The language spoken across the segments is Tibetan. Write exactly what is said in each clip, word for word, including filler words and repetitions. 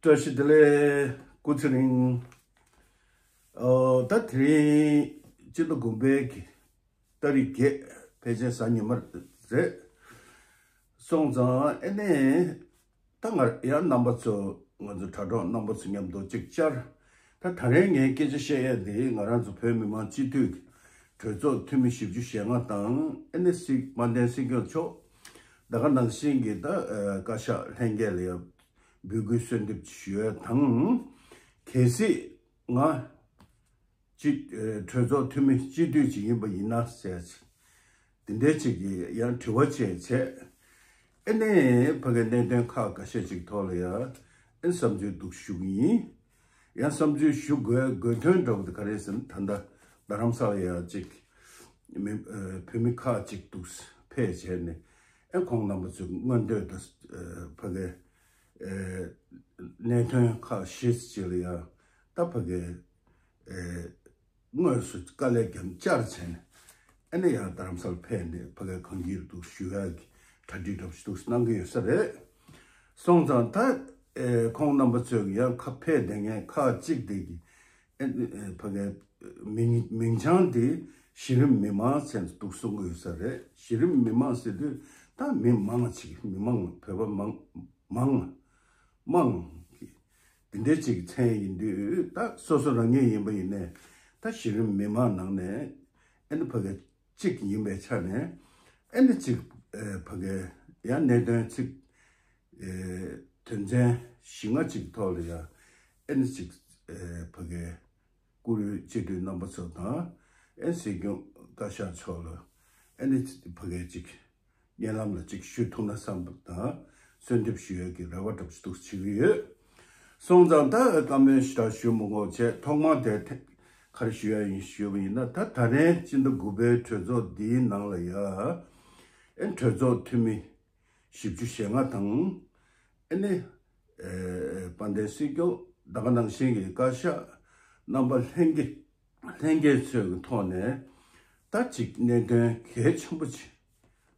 བཀྲ་ཤིས་བདེ་ལེགས། སྐུ་ཚེ་རིང་། ཨོ། ད་དེ་རིང་སྤྱི་ཟླ་དགུ་པའི་གི་ཏ་རིག་བརྒྱད། ཕལ་ཆེར་གཟའ་ཉི་མ་རེད། སོང་ཙང་ཨེ་ནས་ད་ང་ཡང་རྣམ་པ་ཚོ། ང་ཚོ་དྲ་གྲོགས་རྣམ་པ་ཚོ་མཉམ་དུ་ཅིག་བཅར། ད་ད་རེས་ངས་སྐད་ཆ་བཤད་ཡས་འདི་ང་རང་ཚོ་བོད་མི་མང་སྤྱི་འཐུས་ཀྱི་གྲོས་ཚོགས་འཐུས་མི་བཞི་བཅུ་ཞེ་ལྔ་དང་། ཨེ་ནས་སྲིད་དམར་ལྡན་སྲིད་སྐྱོང་མཆོག་ད་ག་ནང་བཞིན་གྱི་ད་ཨ་བཀའ་ཤག་ལྷན་རྒྱས་ལ་ཡང་འབོད་སྐུལ་གསོལ་འདེབས་ཞུ་ཡས་དང་། གལ་སྲིད་ང་སྤྱི་ཨ་གྲོས་ཚོགས་འཐུས་མི་སྤྱི་འཐུས་ཅིག་ཡིན་པ་ཡིན་ན་ཟེར། དེ་འདྲའི་ཅིག་གི་ཡང་དྲི་བ་བྱས་བྱས། ཨེ་ནས་ཕ་གའི་གནད་དོན་ཁག་ཁ་ཤས་ཅིག་ཐོག་ལ་ཡང་ཨེ་བསམ་ཚུལ་འདུག་ཞུ་གི་ཡིན། ཡང་བསམ་ཚུལ་ཞུ་དགོས་དགོས་དོན་འདྲ་བོ་དེ་ག་རེ་ཟེར་ན། ད་ལྟ་རྡ་རམ་ས་ལ་ཡང་ཅིག་མི་ཨ་བོད་མི་ཁག་ཅིག་འདུག་ཕེབས་བྱས་ནས། ཨེ་ཁོང་རྣམ་པ་ཚོའི་མངོན་འདོད་དང་ཨ་ཕ་གའི་ཨ་གནད་དོན་ཁག་བཞི་ཅིག་ལ་ཡང་ད་ཕ་གའི་ཨེ་དངོས་སུ་དཀའ་ལས་ཀྱང་བཅར་བྱས་ནས། ཨ་ནི་ཡང་རྡ་རམ་ས་ལ་ཕེབས་ནས་ཕ་གའི་གང་ཅིར་འདུག་ཞུ་ཡག་གི་གྲ་སྒྲིག་འདྲ་པོ་ཞིག་འདུག་གནང་གི་ཡོད་ས་རེད། སོང་ཙང་ད་ཨེ་ཁོང་རྣམ་པ་ཚོས་ཡང་ཁ་ཕེབས་བསྡད་མཁན་ཁག་ཅིག་དེ་གི་ཨེ་ཨེ་ཕ་གའི་མིང་མིང་བྱང་དེ་གཞི་རིམ་མི་མང་ཟེར་འདུག་གསུང་གི་ཡོད་ས་རེད། གཞི་རིམ་མི་མང་ཟེར་དུས་ད་མི་མང་ཅིག་མི་མང་། བོད་པ་མང་མང་མང་གི་དེ་འདྲའི་ཅིག་མཚན་ཡིན་དུས། ད་སོ་སོ་རང་ཉིད་ཡིན་པ་ཡིན་ནའི་ད་གཞི་རིམ་མི་མང་ནང་ནས་ཨེ་ནི་ཕ་གི་གཅིག་ཡིན་པའི་ཆ་ནས། ཨེ་ནི་གཅིག་ཨེ་ཕ་གི་ཡང་གནད་དོན་ཚིག་ཨེ་དོན་ཚན་བཞི་ལྔ་ཅིག་ཐོག་ལ་ཡང་ཨེ་ནི་གཅིག་ཨེ་ཕ་གི་བཀུར་འོས་སྤྱི་འཐུས་རྣམ་པ་ཚོ་དང་། ཨེ་སྲིད་སྐྱོང་བཀའ་ཤག་མཆོག་ལ་ཨེ་ནི་ཕ་གི་གཅིག་སྙན་ལམ་ལ་གཅིག་ཞུ་ཐུབ་ན་བསམ་པ་དང་། གསོལ་འདེབས་ཞུ་ཡས་ཀྱི་རེ་བ་འདྲ་པོ་ཞིག་འདུག་བྱེད་ཀྱི་ཡོད། སོང་ཙང་ད་བཀའ་མོལ་ཞེ་དྲག་ཞུ་མི་དགོས་བྱས། ཐོག་མར་དེ་ཐེ་ག་རེ་ཞུ་ཡ་ཡིན་ཞུས་པ་ཡིན་ན། ད་ད་རེས་སྤྱི་ཟླ་དགུ་པའི་གྲོས་ཚོགས་འདིའི་ནང་ལ་ཡ་ཨེ་གྲོས་ཚོགས་འཐུས་མི་བཞི་བཅུ་ཞེ་ལྔ་དང་། ཨེ་ནི་ཨེ་དཔལ་ལྡན་སྲིད་སྐྱོང་། ད་ག་ནང་བཞིན་གྱི་བཀའ་ཤག་རྣམ་པ་ལྷན་རྒྱས་ལྷན་རྒྱས་ཚོའི་ཐོག་ནས་ད་ཅིག་གནད་དོན་གལ་ཆེན་པོ་ཅིག་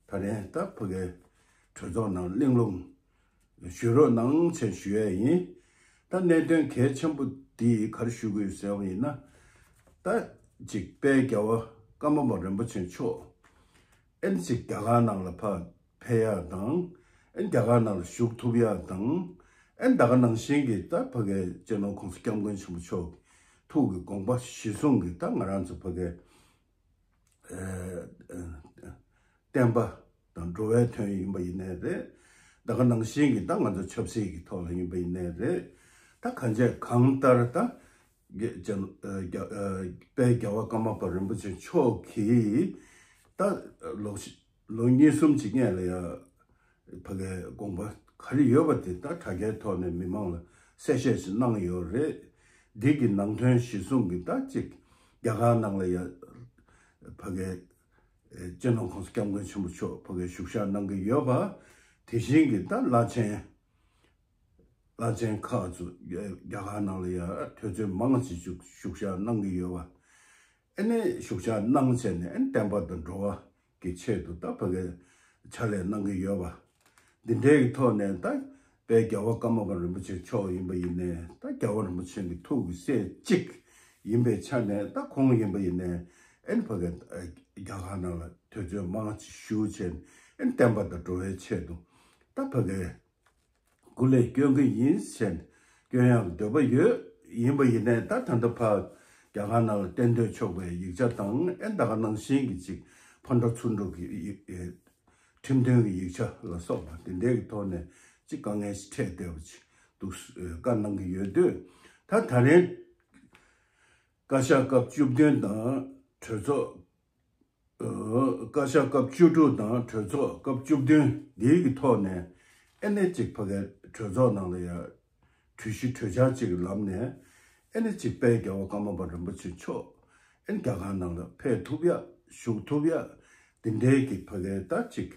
ད་རེས་ད་ཕ་གའི་གྲོས་ཚོགས་ནང་གླེང་སློང་ཞུ་རོགས་གནང་བྱས་ཞུ་ཡས་ཡིན། ད་གནད་དོན་གལ་ཆེན་པོ་འདི་ག་རེ་ཞུ་དགོས་ཟེར་བ་ཡིན་ན། ད་ཅིག་དཔལ་རྒྱལ་བ་ཀརྨ་པ་རིན་པོ་ཆེ་མཆོག་ཨེ་ནི་ཅིག་རྒྱ་གར་ནང་ལ་ཕར་ཕེབས་ཡག་དང་། ཨེ་ནི་རྒྱ་གར་ནང་ལ་བཞུགས་ཐུབ་ཡག་དང་། ཨེ་ནི་ད་ག་ནང་བཞིན་གྱི་ད་ཕ་གའི་སྤྱི་ནོར་༸གོང་ས་༸སྐྱབས་མགོན་ཆེན་པོ་མཆོག་གི་ཐུགས་ཀྱི་དགོངས་པ་གཞི་བཟུང་གི་ད་ང་རང་ཚོ་ཕ་གའི་ཨེ་ཨེ་བསྟན་པ་དང་འགྲོ་བའི་དོན་ཡིན་པ་ཡིན་ནའི་རེད། ད་ག་ནང་བཞིན་གྱི་ད་ང་ཚོ་ཆབ་སྲིད་ཀྱི་ཐོག་ལ་ཡིན་པ་ཡིན་ནའི་རེད། ད་གང་བྱས་གང་ལྟར་ད་རྒྱ་རྒྱ་ཨེ་དཔལ་རྒྱལ་བ་ཀརྨ་པ་རིན་པོ་ཆེ་མཆོག་གིས་ད་ལོ་ལོ་གཉིས་གསུམ་ཅིག་སྔོན་ལ་ཡ་ཕ་གའི་དགོངས་པ་ག་རེ་ཡོད་པ་དེ་ད་དྲ་རྒྱའི་ཐོག་ནས་མི་མང་ལ་གསལ་བཤད་ཞིག་གནང་ཡོད་རེད། འདི་གི་ནང་དོན་གཞི་བཟུང་གི་ད་ཅིག་རྒྱ་གར་ནང་ལ་ཡ་ཕ་གའི་ཨེ་སྤྱི་ནོར་༸གོང་ས་༸སྐྱབས་མགོན་ཆེན་པོ་མཆོག་ཕ་གའི་བཞུགས་ཞག་གནང་གི་ཡོད་པ། དེ་བཞིན་གྱི་ད་བླ་ཆེན་བླ་ཆེན་ཁག་ཚོ་རྒྱ་གར་ནང་ལ་ཡ་དུས་ཚོད་མང་ཅིག་བཞུགས་བཞུགས་ཞག་གནང་གི་ཡོད་པ། ཨེ་ནས་བཞུགས་ཞག་གནང་བྱས་ནས་ཨེ་བསྟན་པ་དང་འགྲོ་བ་གི་ཆེད་དུ་ད་ཕ་གའི་ཕྱག་ལས་གནང་གི་ཡོད་པ། འདི་འདྲའི་གི་ཐོག་ནས་ད་དཔལ་རྒྱལ་བ་ཀརྨ་པ་རིན་པོ་ཆེ་མཆོག་ཡིན་པ་ཡིན་ནའི། ད་རྒྱལ་བ་རིན་པོ་ཆེ་གི་ཐུགས་ཀྱི་སྲས་གཅིག་ཡིན་པའི་ཆ་ནས། ད་ཁོང་ཡིན་པ་ཡིན་ནའི་ཨེ་ནི་ཕ་གའི་ཨ་རྒྱ་གར་ནང་ལ་དུས་ཚོད་མང་ཅིག་བཞུགས་བྱས་ནས་ཨེ་ནི་བསྟན་པ་དང་འགྲོ་བའི་ཆེད་དུ་ད་ཕ་གའི་སྐུ་ལས་སྐྱོན་གྱི་ཡིན་ཟེར་ནས་སྐྱོན་ཡག་གི་འདོད་པ་ཡོད། ཡིན་པ་ཡིན་ནའི་ད་ད་ལྟ་ཕར་རྒྱ་གར་ནང་ལ་གཏན་སྡོད་ཆོག་པའི་ཡིག་ཆ་དང་། ཨེ་ད་ག་ནང་བཞིན་གྱི་ཅིག་ཕར་འགྲོ་ཚུར་འགྲོ་གི་ཡིག་ཨེ་ཁྲིམས་མཐུན་གྱི་ཡིག་ཆ་ལ་སོགས་པ་དེ་འདྲའི་གི་ཐོག་ནས་ཅིག་དཀའ་ངལ་ཞིག་འཕྲད་བསྡད་པ་ཅིག་འདུག་བཀའ་གནང་གི་ཡོད་དུས། ད་ད་རེས་བཀའ་ཤག་སྐབས་བཅུ་བདུན་དང་གྲོས་ཚོགས་བཀའ་ཤག་སྐབས་བཅུ་དྲུག་དང་གྲོས་ཚོགས་སྐབས་བཅུ་བདུན་འདིའི་གི་ཐོག་ནས་ཨེ་ནས་ཅིག་ཕ་གའི་གྲོས་ཚོགས་ནང་ལ་ཡ་གྲོས་གཞི་གྲོས་འཆར་ཅིག་གི་ལམ་ནས་ཨེ་ནས་ཅིག་དཔལ་རྒྱལ་བ་ཀརྨ་པ་རིན་པོ་ཆེ་མཆོག་ཨེ་ནས་རྒྱ་གར་ནང་ལ་ཕེབས་ཐུབ་ཡ་བཞུགས་ཐུབ་ཡ་འདི་འདྲའི་གི་ཕ་གའི་ད་ཅིག་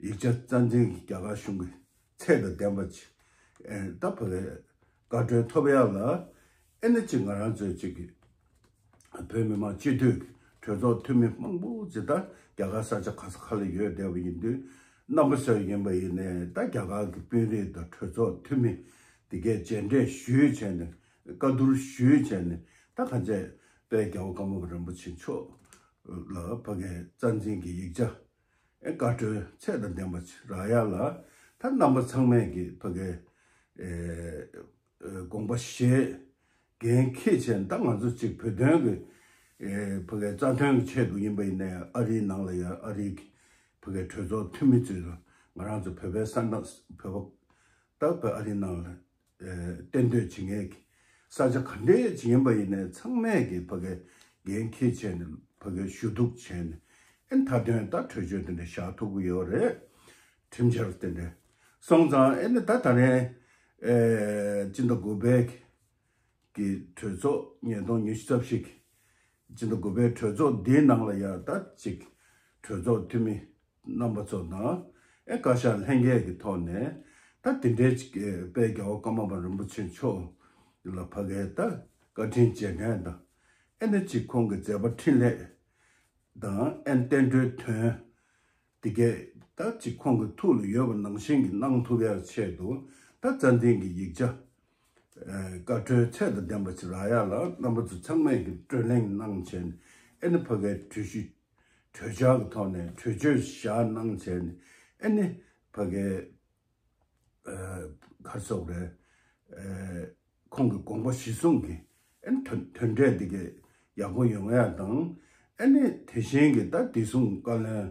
ཡིག་ཆ་རྩ་འཛིན་གྱི་རྒྱ་གར་གཞུང་གི་ཚད་དང་ལྡན་པ་ཅིག་ཨེ་ད་ཕ་གའི་བཀའ་འཁྲོལ་ཐོབ་ཡག་ལ་ཨེ་ནི་ཅིག་ང་རང་ཚོའི་ཅིག་གི་བོད་མི་མང་སྤྱི་འཐུས་ཀྱི་གྲོས་ཚོགས་འཐུས་མི་མང་པོ་ཅིག་ད་རྒྱ་གར་ས་ཆ་ག་ས་ག་ལ་ཡོད་བསྡད་པ་ཡིན་དུས། རྣམ་པ་ཚོ་ཡིན་པ་ཡིན་ནའི་ད་རྒྱ་གར་གྱི་དཔོན་རིགས་དང་གྲོས་ཚོགས་འཐུས་མི་ དེ་གས་མཇལ་འཕྲད་ཞུས་བྱས་ནས་བཀའ་བསྡུར་ཞུས་བྱས་ནས་ད་ག་ཚད་དཔལ་རྒྱལ་བ་ཀརྨ་པ་རིན་པོ་ཆེ་མཆོག་ལ་ཕ་གིའི་རྩ་འཛིན་གྱི་ཡིག་ཆ་ཨེ་བཀའ་འཁྲོལ་ཚད་དང་ལྡན་པ་ཅིག་རག་ཡ་ལ་ད་རྣམ་པ་ཚང་མས་ཀྱི་ཕ་གིའི་ཨེ་དགོངས་པ་བཞེས། འགན་འཁྱེར་བྱས་ནས་ད་ང་ཚོ་གཅིག་བོད་དོན་གྱི་ཨེ་ཕ་གིའི་རྩ་དོན་གྱི་ཆེད་དུ་ཡིན་པ་ཡིན་ནའི་ཨ་རིའི་ནང་ལ་ཡང་ཨ་རིའི་གི་ཕ་གིའི་གྲོས་ཚོགས་འཐུས་མི་ཚོས་ང་རང་ཚོ་བོད་པའི་ས་ན་བོད་པ་ད་བོད་ཨ་རིའི་ནང་ལ་ཨེ་གཏན་སྡོད་བྱེད་མཁན་གྱི་ས་ཆ་ག་འདྲས་ཅིག་ཡིན་པ་ཡིན་ནའི་ཚང་མས་ཀྱི་ཕ་གིའི་འགན་འཁྱེར་བྱས་ནས་ཕ་གིའི་ཞུ་གཏུག་བྱས་ནས་ཨེ་མཐའ་དོན་ད་གྲོས་ཆོད་དེ་འདྲ་བཞག་ཐུབ་ཀྱི་ཡོད་རེད། ཁྲིམས་འཆར་དེ་འདྲ་སོང་ཙང་ཨེ་ནི་ད་ད་རེས་ཨེ་སྤྱི་ཟླ་དགུ་པའི་གི་གྲོས་ཚོགས་ཉིས་སྟོང་ཉི་ཤུ་རྩ་བཞི་གི་སྤྱི་ཟླ་དགུ་པའི་གྲོས་ཚོགས་འདིའི་ནང་ལ་ཡང་ད་ཅིག་གྲོས་ཚོགས་འཐུས་མི་རྣམ་པ་ཚོ་དང་ཨེ་བཀའ་ཤག་ལྷན་རྒྱས་ཀྱི་ཐོག་ནས་ད་དེ་འདྲའི་ཅིག་ཨེ་དཔལ་རྒྱལ་བ་ཀརྨ་པ་རིན་པོ་ཆེ་མཆོག་ལ་ཕ་གིའི་ད་བཀའ་དྲིན་རྗེས་དྲན་དང་ཨེ་ནི་ཅིག་ཁོང་གི་མཛད་པ་འཕྲིན་ལས་དང་ཨེ་བསྟན་འགྲོའི་དོན། དེ་གས་ད་ཅིག་ཁོང་གི་ཐུགས་ལ་ཡོད་པ་ནང་བཞིན་གྱི་གནང་ཐུབ་ཡ་ཆེད་དུ་ད་རྩ་འཛིན་གྱི་ཡིག་ཆ་ཨེ་བཀའ་འཁྲོལ་ཚད་དང་ལྡན་པ་ཅིག་རག་ཡ་ལ་རྣམ་པ་ཚོ་ཚང་མས་ཀྱི་བགྲོ་གླེང་གནང་བྱས་ནས་ཨེ་ནི་ཕ་གིའི་གྲོས་གཞི་གྲོས་འཆར་གྱི་ཐོག་ནས་གྲོས་ཆོད་བཞག་གནང་བྱས་ནས་ཨེ་ནི་ཕ་གིའི་ཨེ་ག་རེ་ཟེར་དགོས་རེད། ཨེ་ཁོང་གི་དགོངས་པ་གཞིར་བཟུང་གི་ཨེ་ནི་དོན་དོན་འབྲས་འདི་གས་ཡག་པོ་ཡོང་ཡ་དང་ཨེ་ནི་དེ་བཞིན་གྱི་ད་བདེ་སྲུང་བཀའ་བློན་ཨེ་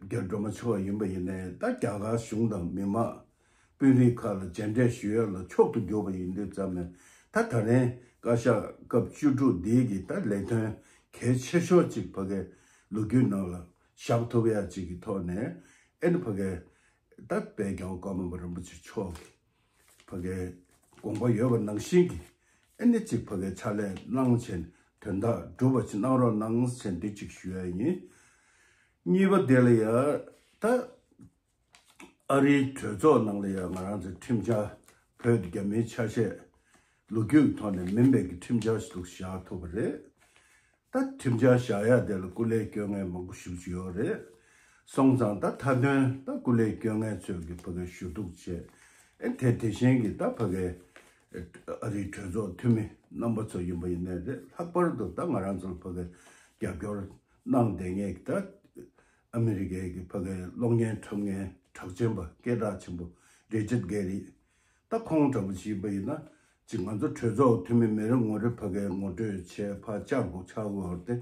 རྒྱ་སྒྲོལ་མ་ཆེ་བ་ཡིན་པ་ཡིན་ནའི་ད་རྒྱ་གར་གཞུང་དང་མི་མང་དཔོན་རིགས་ཁག་ལ་མཇལ་འཕྲད་ཞུ་ཡ་ལ་མཆོག་ཏུ་གྱུར་པ་ཡིན་དུས་ཙམ་ནས་ད་ད་རེས་བཀའ་ཤག་སྐབས་བཅུ་དྲུག་འདིའི་གི་ད་ལས་དོན་གལ་ཆེ་ཤོས་ཅིག་ཕ་གིའི་ལོ་རྒྱུས་ནང་ལ་བཞག་ཐུབ་ཡ་ཅིག་གི་ཐོག་ནས་ཨེ་ནི་ཕ་གིའི་ད་དཔལ་རྒྱལ་བ་ཀརྨ་པ་རིན་པོ་ཆེ་མཆོག་གི་ཕ་གིའི་དགོངས་པ་ཡོད་པ་ནང་བཞིན་གྱི་ཨེ་ནི་ཅིག་ཕ་གིའི་ཕྱག་ལས་གནང་བྱས་དོན་དག་སྒྲུབ་པ་ཅིག་གནང་རོགས་གནང་ཟེར་འདི་ཅིག་ཞུ་ཡ་ཡིན། གཉིས་པ་དེ་ལ་ཡ་ད་ཨ་རིའི་གྲོས་ཚོགས་ནང་ལ་ཡ་ང་རང་ཚོའི་ཁྲིམས་འཆར་བོད་རྒྱ་མིའི་ཆ་ཤས་ལོ་རྒྱུས་ཀྱི་ཐོག་ནས་མིན་པའི་གི་ཁྲིམས་འཆར་ཞིག་ཏུ་བཞག་ཐུབ་པ་རེད། ད་ཁྲིམས་འཆར་བཞག་ཡ་དེ་ལ་སྐུ་ལས་སྐྱོན་མཁན་མང་པོ་ཞེ་པོ་ཅིག་ཡོད་རེད། སོང་ཙང་ད་མཐའ་དོན་ད་སྐུ་ལས་སྐྱོན་མཁན་ཚོས་ཀྱི་ཕ་གིར་ཞུ་གཏུག་བྱས། ཨེ་དེ་དེ་བཞིན་གྱི་ད་ཕ་གིའི་ཨ་རིའི་གྲོས་ཚོགས་འཐུས་མི་རྣམ་པ་ཚོ་ཡིན་པ་ཡིན་ནའི་རེད། ལྷག་པར་དུ་ད་ང་རང་ཚོར་ཕ་གིར་རྒྱབ་སྐྱོར་གནང་བསྡད་མཁན་གྱི་ད་ཨ་མི་རི་ཀའི་གི་ཕ་གིའི་གློག་བརྙན་འཁྲབ་མཁན་གྲགས་ཆེན་པ་སྐད་གྲགས་ཆེན་པོ་རི་ཅར་གྷེ་རི། ད་ཁོང་འདྲ་པོ་ཞིག་ཡིན་པ་ཡིན་ན་ཅིག་ང་ཚོ་གྲོས་ཚོགས་འཐུས་མི་མི་རེ་ངོ་རེ་ཕ་གིར་ངོ་སྤྲོད་བྱས་ཕར་བཅར་དགོས་ཆགས་དགོས་བར་ཏེ་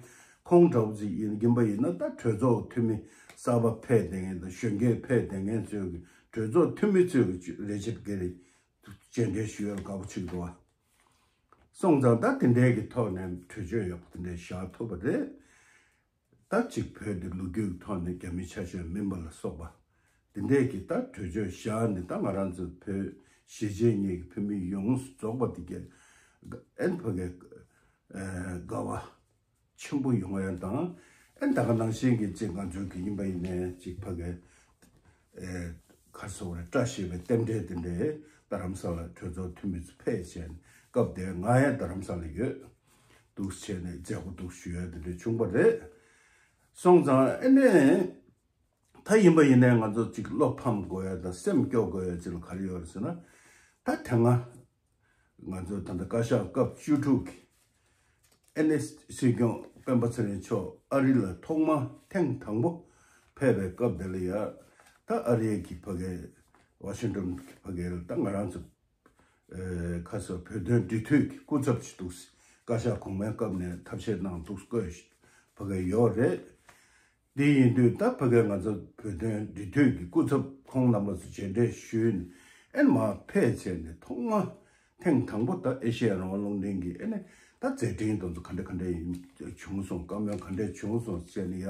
ཁོང་འདྲ་པོ་ཅིག་ཡིན་ཡིན་པ་ཡིན་ན་ད་གྲོས་ཚོགས་འཐུས་མི་གསར་པ་ཕེབས་བསྡད་མཁན་དང་གཞོན་སྐྱེས་ཕེབས་བསྡད་མཁན་ཚོས་ཀྱི་གྲོས་ཚོགས་འཐུས་མི་ཚོས་ཀྱི་རི་ཅར་གྷེ་རི་མཇལ་འཕྲད་ཞུ་ཡ་ལ་དགའ་པོ་ཆགས་འདུག་བ། སོང་ཙང་ད་དེ་འདྲའི་གི་ཐོག་ནས་གྲོས་ཆོད་ཡག་པོ་དེ་འདྲ་བཞག་ཐུབ་པ་རེད། ད་ཅིག་བོད་དེ་ལོ་རྒྱུས་ཀྱི་ཐོག་ནས་རྒྱ་མི་ཆ་ཤས་མིན་པ་ལ་སོགས་པ། དེ་འདྲས་ཀྱི་ད་གྲོས་ཆོད་བཞག་ནས་ད་ང་རང་ཚོ་བོད་གཞིས་བྱེས་གཉིས་ཀྱི་བོད་མི་ཡོངས་སུ་རྫོགས་པ་དེ་གས་ཨེ་ནི་ཕ་གིར་དགའ་བ་ཆེན་པོ་ཡོང་ཡ་དང་ཨེ་ནི་ད་ག་ནང་བཞིན་གྱི་ཅིག་ང་ཚོ་གི་ཡིན་པ་ཡིན་ནའི་ཅིག་ཕ་གིར་ཨེ་ག་རེ་ཟེར་དགོས་རེད། བཀྲ་ཤིས་པའི་རྟེན་འབྲེལ་དེ་འདྲའི་རྡ་རམ་ས་ལ་གྲོས་ཚོགས་འཐུས་མི་ཚོ་ཕེབས་བྱས་ནས་སྐབས་དེར་ང་ཡང་རྡ་རམ་ས་ལ་ཡོད། འདུག་བྱས་ནས་མཛད་སྒོ་འདུག་ཞུ་ཡ་དེ་འདྲ་བྱུང་བ་རེད། སོང་ཙང་ཨེ་ནས་ད་ཡིན་པ་ཡིན་ནའི་ང་ཚོ་ཅིག་བློ་ཕམ་དགོས་ཡ་དང་སེམས་སྐྱོ་དགོས་ཡ་ཅིག་ལ་ག་རེ་ཡོད་རེད་ཟེར་ན། ད་དེ་སྔ་ང་ཚོ་ད་ལྟ་བཀའ་ཤག་སྐབས་བཅུ་དྲུག་གི་ཨེ་ནས་སྲིད་སྐྱོང་སྤེན་པ་ཚེ་རིང་མཆོག་ཨ་རི་ལ་ཐོག་མ་ཐེངས་དང་པོ་ཕེབས་པའི་སྐབས་དེ་ལ་ཡ་ད་ཨ་རིའི་གི་ཕ་གིའི་ཝ་ཤིང་ཏོན་གི་ཕ་གིར་ད་ང་རང་ཚོ་ཨེ་ཁ་སང་བོད་དོན་འབྲེལ་མཐུད་ཀྱི་སྐུ་ཚབ་ཅིག་འདུག་བཀའ་ཤག་གོང་མའི་སྐབས་ནས་ཐབས་ཤེས་གནང་འདུག་བསྐོས་ཕ་གི་ཡོད་རེད། འདི་ཡིན་དུས་ད་ཕ་གི་ང་ཚོ་བོད་དོན་འབྲེལ་མཐུད་ཀྱི་སྐུ་ཚབ་ཁོང་རྣམ་པ་ཚོ་མཇལ་འཕྲད་ཞུས་ནས་ཨེ་མར་ཕེབས་བྱས་ནས་ཐོག་མ་ཐེངས་དང་པོ་ད་ཨེ་ཤེ་ཡ་རང་དབང་རླུང་འཕྲིན་གྱི་ཨེ་ནས་ད་མཛད་འཕྲིན་དེ་ཚོ་ག་འདྲ་ག་འདྲ་ཡིན་བྱུང་སོང་། བཀའ་མོལ་ག་འདྲ་བྱུང་སོང་ཟེར་ནས་ཡ་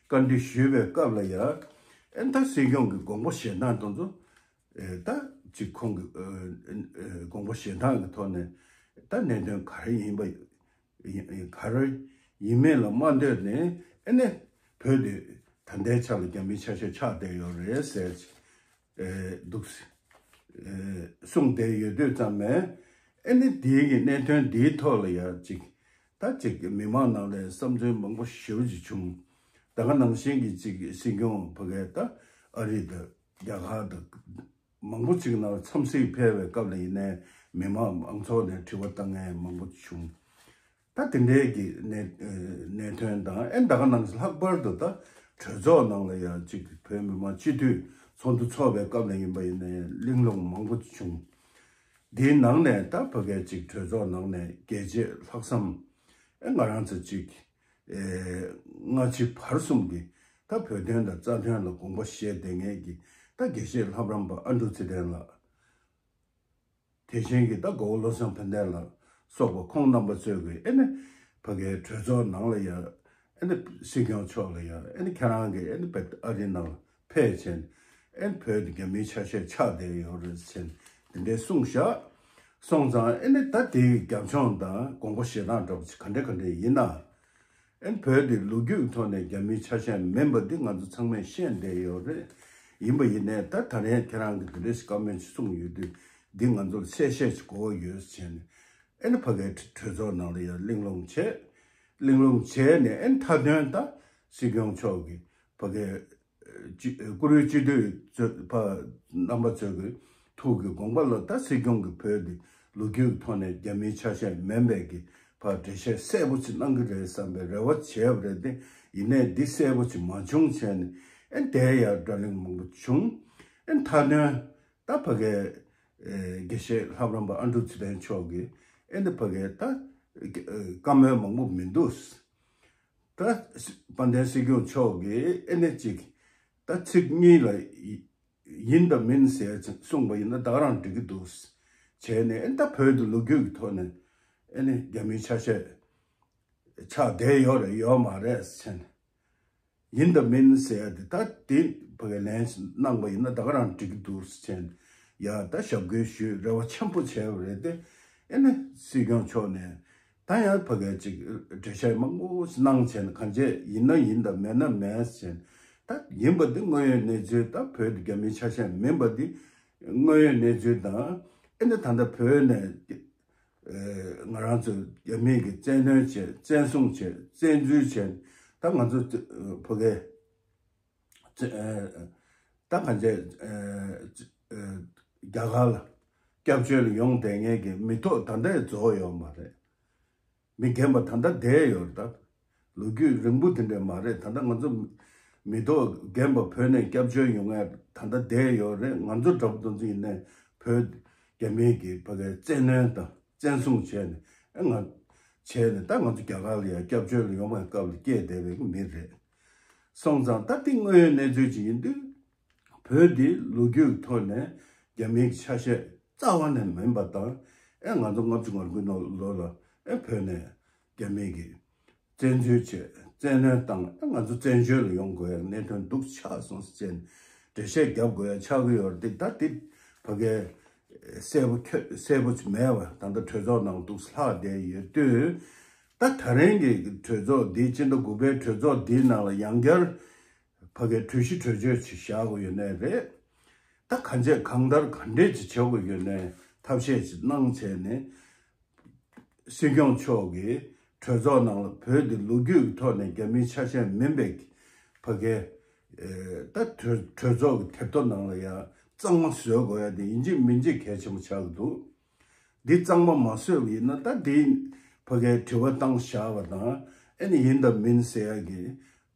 བཀའ་འདྲི་ཞུས་པའི་སྐབས་ལ་ཡ་ཨེ་ད་སྲིད་སྐྱོང་གི་དགོངས་པ་བཞེས་སྟངས་དེ་ཚོ། ཨེ་ད་ཅིག་ཁོང་གི་ཨེ་ཨེ་དགོངས་པ་བཞེས་སྟངས་ཀྱི་ཐོག་ནས་ད་གནད་དོན་ག་རེ་ཡིན་པ་ཡིན་ག་རེ་ཡིན་མིན་ལ་མ་ལྟོས་ནས་ཨེ་ནས་བོད་དེ་ད་ལྟའི་ཆ་ལ་རྒྱ་མིའི་ཆ་ཤས་ཆགས་བསྡད་ཡོད་རེད་ཟེར་ཨེ་འདུག་ཨེ་གསུངས་བསྡད་ཡོད་དུས་ཙམ་ནས་ཨེ་ནས་དེའི་གི་གནད་དོན་འདིའི་ཐོག་ལ་ཡ་ཅིག་ད་ཅིག་མི་མང་ནང་ལ་བསམ་ཚུལ་མང་པོ་ཞེ་པོ་ཅིག་བྱུང་། ད་ག་ནང་བཞིན་གྱི་ཅིག་སྲིད་སྐྱོང་ཕ་གིར་ད་ཨ་རི་དང་རྒྱ་གར་དང་ མང་པོ་ཅིག་ནང་འཚམས་གཟིགས་ཕེབས་པའི་སྐབས་ལ་ཡིན་ནའི་མི་མང་མང་ཚོགས་ནས་དྲི་བ་བཏང་མཁན་མང་པོ་བྱུང་། ད་དེ་འདྲའི་གི་གནད་གནད་དོན་དང་ཨེ་ད་ག་ནང་བཞིན་ལྷག་པར་དུ་ད་གྲོས་ཚོགས་ནང་ལ་ཡང་ཅིག་བོད་མི་མང་སྤྱི་འཐུས་ཚོགས་འདུ་འཚོགས་པའི་སྐབས་ལ་ཡིན་པ་ཡིན་ནའི་གླེང་སློང་མང་པོ་བྱུང་། འདིའི་ནང་ནས་ད་ཕ་གའི་ཅིག་གྲོས་ཚོགས་ནང་ནས་རྒྱལ་གཅེས་ལྷག་བསམ་ཨེ་ང་རང་ཚོ་ཅིག་ཨེ་སྔ་ཕྱི་བར་གསུམ་གྱི་ད་བོད་དོན་དང་རྩ་དོན་ལ་དགོངས་པ་བཞེས་བསྡད་མཁན་གྱི་ད་དགེ་བཤེས་ལྷ་བྲམ་པ་ཨ་འབྲུག་ཚེ་བརྟན་ལགས། དེ་བཞིན་གྱི་ད་གོ་བོ་བློ་བཟང་ཕན་བདེ་ལགས་སོགས་པ་ཁོང་རྣམ་པ་ཚོས་ཀྱི་ཨེ་ནི་ཕ་གའི་གྲོས་ཚོགས་ནང་ལ་ཡང་ཨེ་ནི་སྲིད་སྐྱོང་མཆོག་ལ་ཡང་ཨེ་ནི་ཁྱེད་རང་གི་ཨེ་ནི་བེད་ཨ་རི་ནང་ལ་ཕེབས་བྱས་ནས་ཨེ་ནི་བོད་དུ་རྒྱ་མིའི་ཆ་ཤས་ཆགས་བསྡད་ཡོད་རེད་ཟེར་ནས་དེ་འདྲའི་གསུངས་བཞག་སོང་ཙང་ཨེ་ནི་ད་དེའི་རྒྱབ་ལྗོངས་དང་དགོངས་པ་བཞེས་སྟངས་འདྲ་པོ་ཅིག་ག་འདྲ་ག་འདྲ་ཡིན་ན། ཨེ་ནི་བོད་འདི་ལོ་རྒྱུས་ཀྱི་ཐོག་ནས་རྒྱ་མིའི་ཆ་ཤས་མིན་པ་འདི་ང་ཚོ་ཚང་མས་ཤེས་བསྡད་ཡོད་རེད། ཡིན་པ་ཡིན་ནའི་ད་ད་རེས་ཁྱེད་རང་གིས་འདི་འདྲ་ཞིག་བཀའ་མོལ་ཅིག་གསུངས་ཡོད་དུས་འདི་ང་ཚོར་གསལ་བཤད་ཅིག་དགོས་ཡོད་ཟེར་ནས་ཨེ་ནི་ཕ་གའི་གྲོས་ཚོགས་ནང་ལ་ཡང་གླེང་སློང་བྱས། གླེང་སློང་བྱས་ནས་ཨེ་ནི་མཐའ་དོན་ད་སྲིད་སྐྱོང་མཆོག་གིས་ཕ་གའི་སྤྱི་བཀུར་འོས་སྤྱི་འཐུས་ཚོས་ཕ་རྣམ་པ་ཚོས་ཀྱི་ཐུགས་ཀྱི་དགོངས་པ་ལ་ད་སྲིད་སྐྱོང་གི་བོད་འདི་ལོ་རྒྱུས་ཀྱི་ཐོག་ནས་རྒྱ་མིའི་ཆ་ཤས་མིན་པའི་གི་ཕ་འགྲེལ་བཤད་གསལ་པོ་ཅིག་གནང་གི་རེད་བསམ་པའི་རེ་བ་བྱས་པ་རེད་དེ་ཡིན་ནའི་འདི་གསལ་པོ་ཅིག་མ་བྱུང་བྱས་ནས་ཨེ་དེ་ཡང་བགྲོ་གླེང་མང་པོ་བྱུང་། ཨེ་མཐའ་དོན་ད་ཕ་གའི་དགེ་བཤེས་ལྷ་བྲམ་པ་ཨ་འབྲུག་ཚེ་བརྟན་མཆོག་གིས་ཨེ་འདི་ཕ་གའི་ད་བཀའ་མོལ་མང་པོ་མི་འདུག་ད་དཔལ་ལྡན་སྲིད་སྐྱོང་མཆོག་གིས་ཨེ་ནི་ཅིག་ད་ཚིག་གཉིས་ལ་ཡིན་དང་མིན་ཟེར་ཅིག་གསུངས་པ་ཡིན་ན་ད་ག་རང་འགྲིག་གི་འདུག་བྱས་ནས་ཨེ་ད་བོད་དུ་ལོ་རྒྱུས་ཀྱི་ཐོག་ནས་ཨེ་ནི་རྒྱ་མིའི་ཆ་ཤས་ཆགས་བསྡད་ཡོད་རེད་ཡོད་མ་རེད་ཟེར་ནས་ཡིན་དང་མིན་ཟེར་ཡ་དེ་ད་དེ་ཕ་གི་ལན་གནང་པ་ཡིན་ན་ད་ག་རང་འགྲིག་གི་འདུག་ཟེར་ནས་ཡ་ད་ཞབས་སྐུལ་ཞུས་རེ་བ་ཆེན་པོ་བྱས་པ་རེད་དེ་ཨེ་ནི་སྲིད་སྐྱོང་མཆོག་ནས། ད་ཡང་ཕ་གིར་ཅིག་འགྲེལ་བཤད་མང་པོ་གནང་བྱས་ནས་གང་བྱས་ཡིན་ན་ཡིན་དང་མེད་ན་མེད་ཟེར་ནས་ད་ཡིན་པ་འདི་དངོས་ཡོད་གནས་ཚུལ་དང་བོད་དུ་རྒྱ་མིའི་ཆ་ཤས་མིན་པ་འདི་དངོས་ཡོད་གནས་ཚུལ་དང་ཨེ་ནི་ད་ལྟ་བོད་ནས་ང་རང་ཚོ་རྒྱ་མིས་ཀྱི་བཙན་གནོན་བྱས་བཙན་བཟུང་བྱས་བཙན་འཛུལ་བྱས་ད་ང་ཚོ་ཕ་གི་ད་གང་བྱས་རྒྱ་གར་ལ་སྐྱབས་བཅོལ་ལ་ཡོང་བསྡད་མཁན་གྱི་མི་ཐོག་ད་ལྟ་རྫོགས་ཡོད་མ་རེད། མི་རྒན་པ་ད་ལྟ་བསྡད་ཡོད་རེད་ད། ལོ་རྒྱུས་རིང་པོ་དེ་འདྲ་མ་རེད་ད་ལྟ་ང་ཚོ་མི་ཐོག་རྒན་པ་བོད་ནས་སྐྱབས་བཅོལ་ཡོང་མཁན་ད་ལྟ་བསྡད་ཡོད་རེད། ང་ཚོ་འདྲ་པོ་འདི་ཚོ་ཡིན་ནའི་བོད་རྒྱ་མིའི་གི་ཕ་གིའི་བཙན་གནོན་དང་བཙན་བཟུང་བྱས་ནས་ཨ་ང་བྱས་ནས་ད་ང་ཚོ་རྒྱ་གར་ལ་ཡང་སྐྱབས་བཅོལ་ལ་ཡོང་བའི་སྐབས་ལ་སྐྱེས་བསྡད་པའི་མི་རེད། སོང་ཙང་ད་འདི་དངོས་ཡོད་གནས་ཚུལ་ཅིག་ཡིན་དུས། བོད་འདི་ལོ་རྒྱུས་ཐོག་ནས་རྒྱ་མིའི་ཆ་ཤས་རྩ་བ་ནས་མིན་པ་དང་ཨེ་ང་ཚོ་ལྔ་བཅུ་ང་དགུ་ནང་ལོ་ལ་ཨེ་བོད་ནས་རྒྱ་མིས་ཀྱི་བཙན་འཛུལ་བྱས་བཙན་གནོན་བཏང་ཨེ་ང་ཚོ་བཙན་བྱོལ་ལ་ཡོང་དགོས་ཡ་གནད་དོན་འདུག་ཆགས་སོང་ཟེར་ནས་འགྲེལ་བཤད་རྒྱབ་དགོས་ཡ་ཆགས་ཀྱི་ཡོད་རེད། ད་འདི་ཕ་གིའི་གསལ་པོ་ཁྱོད་གསལ་པོ་ཅིག་མེད་པ་ད་ལྟ་གྲོས་ཚོགས་ནང་འདུག་ལྷག་བསྡད་ཡོད་དུས་ད་ད་རིང་གི་གྲོས་ཚོགས་འདི་སྤྱི་ཟླ་དགུ་པའི་གྲོས་ཚོགས་འདིའི་ནང་ལ་ཡང་བསྐྱར་ཕ་གིའི་གྲོས་གཞི་གྲོས་ཆོད་ཅིག་བཞག་དགོས་ཡོད་ནའི་རེད། ད་གང་བྱས་གང་ལྟར་ག་འདྲས་ཅིག་བྱེད་དགོས་ཡོད་ནའི་ཐབས་ཤེས་ཅིག་གནང་བྱས་ནས་སྲིད་སྐྱོང་མཆོག་གིས་གྲོས་ཚོགས་ནང་ལ་བོད་འདི་ལོ་རྒྱུས་ཀྱི་ཐོག་ནས་རྒྱ་མིའི་ཆ་ཤས་མིན་པའི་ཕ་གིའི་ད་གྲོས་གྲོས་ཚོགས་ཀྱི་དེབ་ཐེར་ནང་ལ་ཡང་གཙང་མ་བཟོ་དགོས་ཡ་དེ་ཡིན་གཅིག་མིན་གཅིག་གལ་ཆེན་པོ་ཆགས་ཀྱི་འདུག་འདི་གཙང་མ་མ་བཟོས་པ་ཡིན་ན་ད་འདི་ཕ་གིའི་དྲི་བ་བཏང་བཞག་པ་དང་ཨེ་ནི་ཡིན་དང་མིན་ཟེར་ཡ་གི་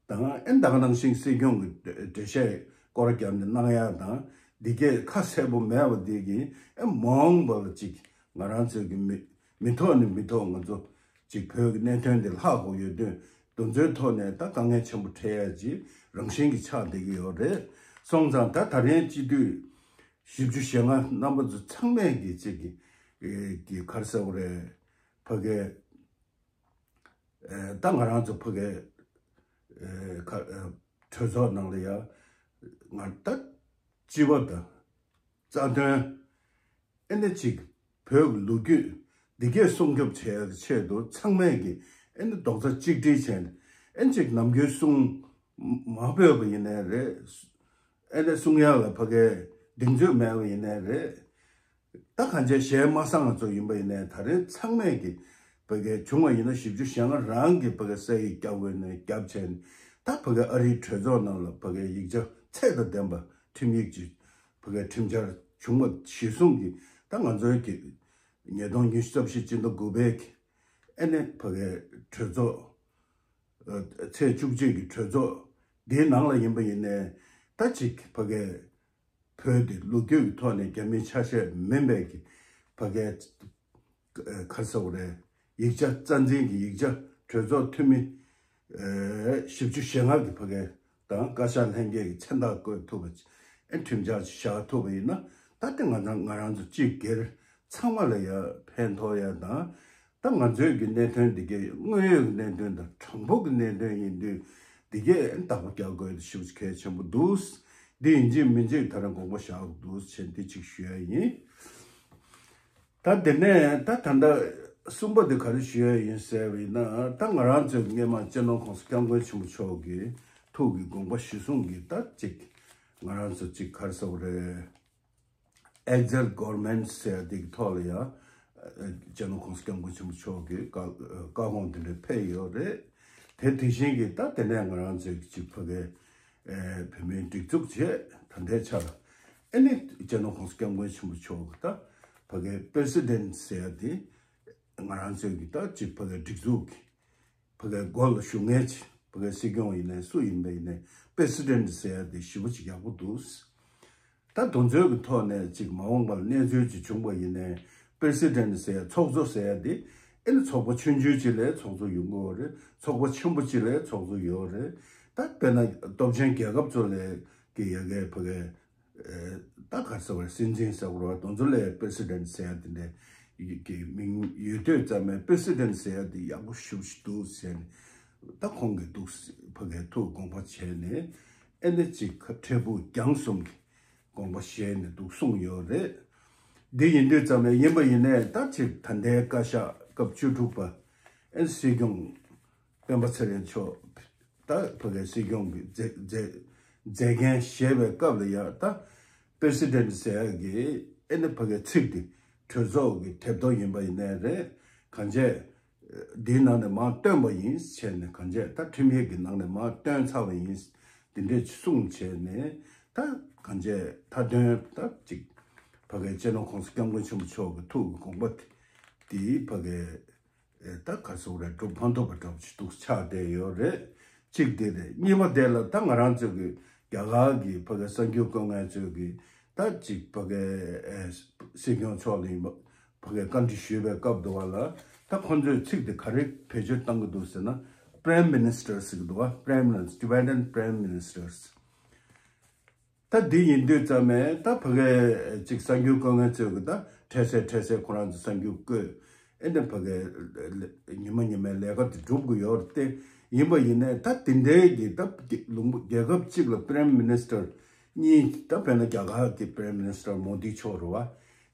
དང་ཨེ་ད་ག་ནང་བཞིན་སྲིད་སྐྱོང་གི་འགྲེལ་བཤད་སྐོར་བརྒྱབ་ནས་གནང་ཡ་དང་འདི་གས་ཁ་གསལ་པོ་མེད་པ་འདི་གིས་ཨེ་མ་འོངས་པ་ལ་ཅིག་ང་རང་ཚོའི་གི་མི་མི་ཐོག་ནས་མི་ཐོག་ང་ཚོ་ཅིག་བོད་ཀྱི་གནད་དོན་འདི་ལྷག་དགོས་ཡོད་དུས་དེ་ཚོའི་ཐོག་ནས་ད་དཀའ་ངལ་ཆེན་པོ་འཕྲད་ཡ་ཅིག་རང་བཞིན་གྱི་ཆགས་བསྡད་ཀྱི་ཡོད་རེད། སོང་ཙང་ད་ད་རིང་སྤྱི་འཐུས་བཞི་བཅུ་ཞེ་ལྔ་རྣམ་པ་ཚོ་ཚང་མས་ཀྱི་ཅིག་གི་གི་ག་རེ་ཟེར་དགོས་རེད། ཕ་གི་ཨེ་ད་ང་རང་ཚོ་ཕ་གི་ཨེ་ཁ་ཨེ་གྲོས་ཚོགས་ནང་ལ་ཡ་ང་ད་སྤྱི་བ་དང་རྩ་དོན་ཨེ་ནི་ཅིག་བོད་ཀྱི་ལོ་རྒྱུས་འདི་གས་སྲུང་སྐྱོབ་བྱེད་ཡག་གི་ཆེད་དུ་ཚང་མས་ཀྱི་ཨེ་ནི་རྡོག་རྩ་གཅིག་སྒྲིལ་བྱས་ནས་ཨེ་ནི་ཅིག་ནམ་རྒྱུན་གསུང་མ་ཕོད་པ་ཡིན་ནའི་རེད། ཨེ་ནི་གསུང་ཡག་ལ་ཕ་གིའི་གདེང་ཚོད་མེད་པ་ཡིན་ནའི་རེད། ད་གང་བྱས་གཞས་མ་བཟང་ང་ཚོ་ཡིན་པ་ཡིན་ནའི་ད་རེས་ཚང་མས་ཀྱི་ཕ་གིའི་བྱུང་བ་ཡིན་ན་བཞི་བཅུ་ཞེ་ལྔ་རང་གི་ཕ་གིའི་ས་ཡིག་རྒྱབ་དགོས་ནས་རྒྱབ་བྱས་ནས་ད་ཕ་གིའི་ཨ་རིའི་གྲོས་ཚོགས་ནང་ལ་ཕ་གིའི་ཡིག་ཆ་ཚད་དང་ལྡན་པ་ཁྲིམས་ཡིག་ཅིག་ཕ་གིའི་ཁྲིམས་འཆར་ བྱུང་བ་གཞིར་བཟུང་གིས་ད་ང་ཚོའི་གི་ཉིས་སྟོང་ཉི་ཤུ་རྩ་བཞི་སྤྱི་ཟླ་དགུ་པའི་གི་ཨེ་ནས་ཕ་གའི་གྲོས་ཚོགས་ཚེས་བཅུ་གཅིག་གི་གྲོས་ཚོགས་འདིའི་ནང་ལ་ཡིན་པ་ཡིན་ནའི་ད་ཅིག་ཕ་གའི་བོད་དེ་ལོ་རྒྱུས་ཀྱི་ཐོག་ནས་རྒྱ་མིའི་ཆ་ཤས་མིན་པའི་གི་ཕ་གའི་ག་རེ་ཟེར་དགོས་རེད། ཡིག་ཆ་རྩ་འཛིན་གྱི་ཡིག་ཆ་གྲོས་ཚོགས་འཐུས་མི་བཞི་བཅུ་ཞེ་ལྔ་གི་ཕ་གའི་དང་བཀའ་ཤག་ལྷན་རྒྱས་ཀྱི་མཚན་རྟགས་བཀོད་ཐུབ་པ་ཨེ་ཁྲིམས་འཆར་ཅིག་བཞག་ཐུབ་པ་ཡིན་ན་ད་ལྟ་ང་ཚང་ང་རང་ཚོ་སྤྱི་སྒེར་ཚང་མ་ལ་ཡ་ཕན་ཐོགས་ཡ་དང་། ད་ང་ཚོའི་གི་གནད་དོན་འདི་གའི་དངོས་ཡོད་ཀྱི་གནད་དོན་དང་དྲང་པོ་གི་གནད་དོན་ཡིན་དུས་འདི་གའི་བདག་པོ་རྒྱག་དགོས་ཞེ་པོ་གལ་ཆེན་པོ་འདུག་འདི་ཡིན་གཅིག་མིན་གཅིག་ད་རང་དགོངས་པ་བཞག་དགོས་འདུག་ཅེས་འདི་གཅིག་ཞུ་ཡ་ཡིན། ད་དེ་ནས་ད་ད་ལྟ་གསུམ་པ་འདི་ག་རེ་ཞུ་ཡ་ཡིན་ཟེར་བ་ཡིན་ན། ད་ང་རང་ཚོའི་སྔས་མ་སྤྱི་ནོར་༸གོང་ས་༸སྐྱབས་མགོན་ཆེན་པོ་མཆོག་གི་ཐུགས་ཀྱི་དགོངས་པ་གཞིར་བཟུང་གིས་ད་ཅིག་ང་རང་ཚོ་ཅིག་ག་རེ་ཟེར་དགོས་རེད། Exile Government ཟེར་ཡ་དེ་གི་ཐོག་ལ་ཡང་སྤྱི་ནོར་༸གོང་ས་༸སྐྱབས་མགོན་ཆེན་པོ་མཆོག་གི་བཀའ་བཀའ་དགོངས་དེ་འདྲ་ཕེབས་ཡོད་རེད། དེ་དེ་བཞིན་གྱི་ད་དེ་ནས་ང་རང་ཚོའི་གཅིག་ཕ་གའི་བོད་མིའི་སྒྲིག་འཛུགས་བྱས་ད་ལྟའི་ཆར་ཨེ་ནི་སྤྱི་ནོར་༸གོང་ས་༸སྐྱབས་མགོན་ཆེན་པོ་མཆོག་གི་ད་ཕ་གའི་President ཟེར་ཡ་དེ་ང་རང་ཚོའི་གི་ད་གཅིག་ཕ་གའི་སྒྲིག་འཛུགས་ཀྱི་ཕ་གའི་འགོ་ལ་ཞུགས་མཁན་ཅིག་ཕ་གའི་སྲིད་སྐྱོང་ཡིན་ནའི་སུ་ཡིན་པ་ཡིན་ནའི་President ཟེར་ཡ་དེ་ཞེ་པོ་ཅིག་ཡག་པོ་འདུག་ད་དེ་ཚོའི་གི་ཐོག་ནས་ཅིག་མ་འོངས་པར་གནས་ཚུལ་ཅིག་བྱུང་པ་ཡིན་ནའི་President ཟེར་ཡ་ཚོགས་གཙོ་ཟེར་ཡ་དེ་ཨེ་ནི་ཚོགས་པ་ཆུང་ཆུང་ཅིག་ལ་ཚོགས་གཙོ་ཡོང་གི་ཡོད་རེད། ཚོགས་པ་ཆེན་པོ་ཅིག་ལ་ཚོགས་གཙོ་ཡོད་རེད། ད་དཔེར་ན་སྟོབས་ཆེན་རྒྱལ་ཁབ་ཚོ་ལ་གི་ཡ་གའི་ཕ་གའི་ད་ག་རེ་ཟེར་བ་རེད། སྲིད་འཛིན་ཟེར་བ་རེད་བ། དེ་ཚོ་ལ་President ཟེར་ཡ་དེ་འདྲའི་གི་མིང་ཡོད་དུས་ཙམ་མས་President ཟེར་ཡ་དེ་ཡག་པོ་ཞེ་པོ་ཅིག་འདུག་ཟེར་ནས་ད་ཁོང་གིས་འདུག་ཕ་གའི་ཐུགས་དགོངས་པ་བྱས་ནས་ཨེ་ནི་ཅིག་འཕྲལ་ཕུགས་རྒྱང་གསུམ་གྱི་དགོངས་པ་བཞེས་ནས་འདུག་གསུངས་ཡོད་རེད། འདི་ཡིན་དུས་ཙམ་ནས་ཡིན་པ་ཡིན་ནའི་ད་ཅིག་ད་ལྟའི་བཀའ་ཤག་སྐབས་བཅུ་དྲུག་པ་ཨེ་སྲིད་སྐྱོང་སྤེན་པ་ཚེ་རིང་མཆོག་ད་ཕ་གའི་སྲིད་སྐྱོང་གི་མཛད་མཛད་མཛད་འགན་བཞེས་པའི་སྐབས་ལ་ཡང་ད་President ཟེར་ཡག་གི་ཨེ་ནི་ཕ་གའི་ཚིག་འདི་གྲོས་ཚོགས་ཀྱི་དེབ་ཐེར་ཡིན་པ་ཡིན་ནའི་རེད། གང་བྱས་འདིའི་ནང་ནས་མར་བཏོན་པ་ཡིན་བྱས་ནས་གང་བྱས་ད་ཁྲིམས་ཡིག་གི་ནང་ནས་མར་བཏོན་ཚར་བ་ཡིན། འདི་འདྲས་གསུངས་བྱས་ནས་ད་གང་བྱས་མཐའ་དོན་ད་ཅིག་ཕ་གའི་སྤྱི་ནོར་༸གོང་ས་༸སྐྱབས་མགོན་ཆེན་པོ་མཆོག་གི་ཐུགས་ཀྱི་དགོངས་པ་དེ་ཕ་གའི་ད་ག་རེ་ཟེར་དགོས་རེད། སྒྲུབ་ཕན་ཐོགས་པ་འདྲ་པོ་ཅིག་འདུག་ཆགས་བསྡད་ཡོད་རེད། གཅིག་དེ་རེད། གཉིས་པ་དེ་ལ་ད་ང་རང་ཚོ་གི་རྒྱ་གར་གི་ཕ་གའི་གསར་འགྱུར་བཀོད་མཁན་ཚོས་གི་ད་ཅིག་ཕ་གའི་སྲིད་སྐྱོང་མཆོག་ལ་ཡིན་པ་ཕ་གའི་བཀའ་འདྲི་ཞུས་པའི་སྐབས་དུ་བ་ལ་ད་ཁོང་ཚོས་ཚིག་དེ་ག་རེ་བེད་སྤྱོད་བཏང་གི་འདུག་ཟེར་ན། Prime Minister ཟེར་གི་འདུག་བ། Prime Minister, Tibetan Prime Ministers། ད་འདི་ཡིན་དུས་ཙམ་མས་ད་ཕ་གའི་ཅིག་གསར་འགྱུར་བཀོད་མཁན་ཚོས་གི་ད་འཕྲལ་སེལ་འཕྲལ་སེལ་ཁོ་རང་ཚོ་གསར་འགྱུར་བཀོད། ཨེ་འདྲ་ཕ་གའི་ཉི་མ་ཉི་མའི་ལས་ཀ་དེ་སྒྲུབ་གི་ཡོད་རེད་དེ། ཡིན་པ་ཡིན་ནའི་ད་དེ་འདྲའི་གི་ད་ལུང་པ་རྒྱལ་ཁབ་གཅིག་ལ་Prime Minister གཉིས། ད་དཔེར་ན་རྒྱ་གར་གི་Prime Minister མོ་དི་མཆོག་རེད་བ།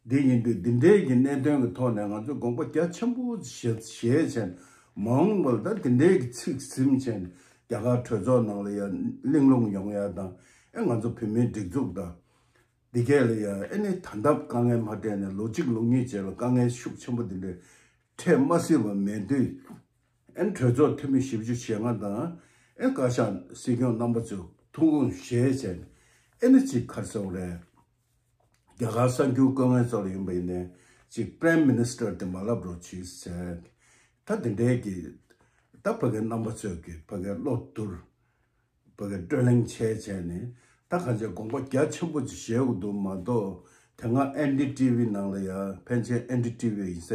འདི་ཡིན་དུས་འདི་འདྲའི་གི་གནད་དོན་གི་ཐོག་ནས་ང་ཚོས་དགོངས་པ་རྒྱ་ཆེན་པོ་བཞེས་བཞེས་བྱས་ནས་མ་འོངས་པར་ད་འདི་འདྲའི་གི་ཚིག་ཟིན་བྱས་ནས་རྒྱ་གར་གྲོས་ཚོགས་ནང་ལ་ཡང་གླེང་སློང་ཡོང་ཡ་དང་། ཨེ་ང་ཚོ་བོད་མིའི་སྒྲིག་འཛུགས་དང་འདི་གས་ལ་ཡང་ཨེ་ནི་ད་ལྟ་དཀའ་ངལ་མ་འཕྲད་ནས་ལོ་གཅིག་ལོ་གཉིས་རྗེས་ལ་དཀའ་ངལ་ཤུགས་ཆེན་པོ་འདི་འདྲའི་འཕྲད་མ་སྲིད་པ་མེད་དུས། ཨེ་གྲོས་ཚོགས་འཐུས་མི་བཞི་བཅུ་ཞེ་ལྔ་དང་། ཨེ་བཀའ་ཤག་སྲིད་སྐྱོང་རྣམ་པ་ཚོས་ཐུགས་དགོངས་བཞེས་བྱས་ནས་ཨེ་ནི་ཅིག་ག་རེ་ཟེར་དགོས་རེད། རྒྱ་གར་གསར་འགྱུར་བཀོད་མཁན་ཚོ་ལ་ཡིན་པ་ཡིན་ནའི་ཅིག་Prime Minister དེ་མ་ལབ་རོགས་གྱིས་ཟེར། ད་དེ་འདྲའི་གི་ད་ཕ་གའི་རྣམ་པ་ཚོས་གི་ཕ་གའི་བློ་བསྡུར། ཕ་གའི་བགྲོ་གླེང་བྱས་བྱས་ནས་ད་གང་ཅི་དགོངས་པ་རྒྱ་ཆེན་པོ་ཅིག་བཞེས་དགོས་འདུག་མ་གཏོགས། དེ་སྔ་ཨེན་ཌི་ཊི་ཝི་ནང་ལ་ཡང་ཕལ་ཆེར་ཨེན་ཌི་ཊི་ཝི་ཡིན་ས་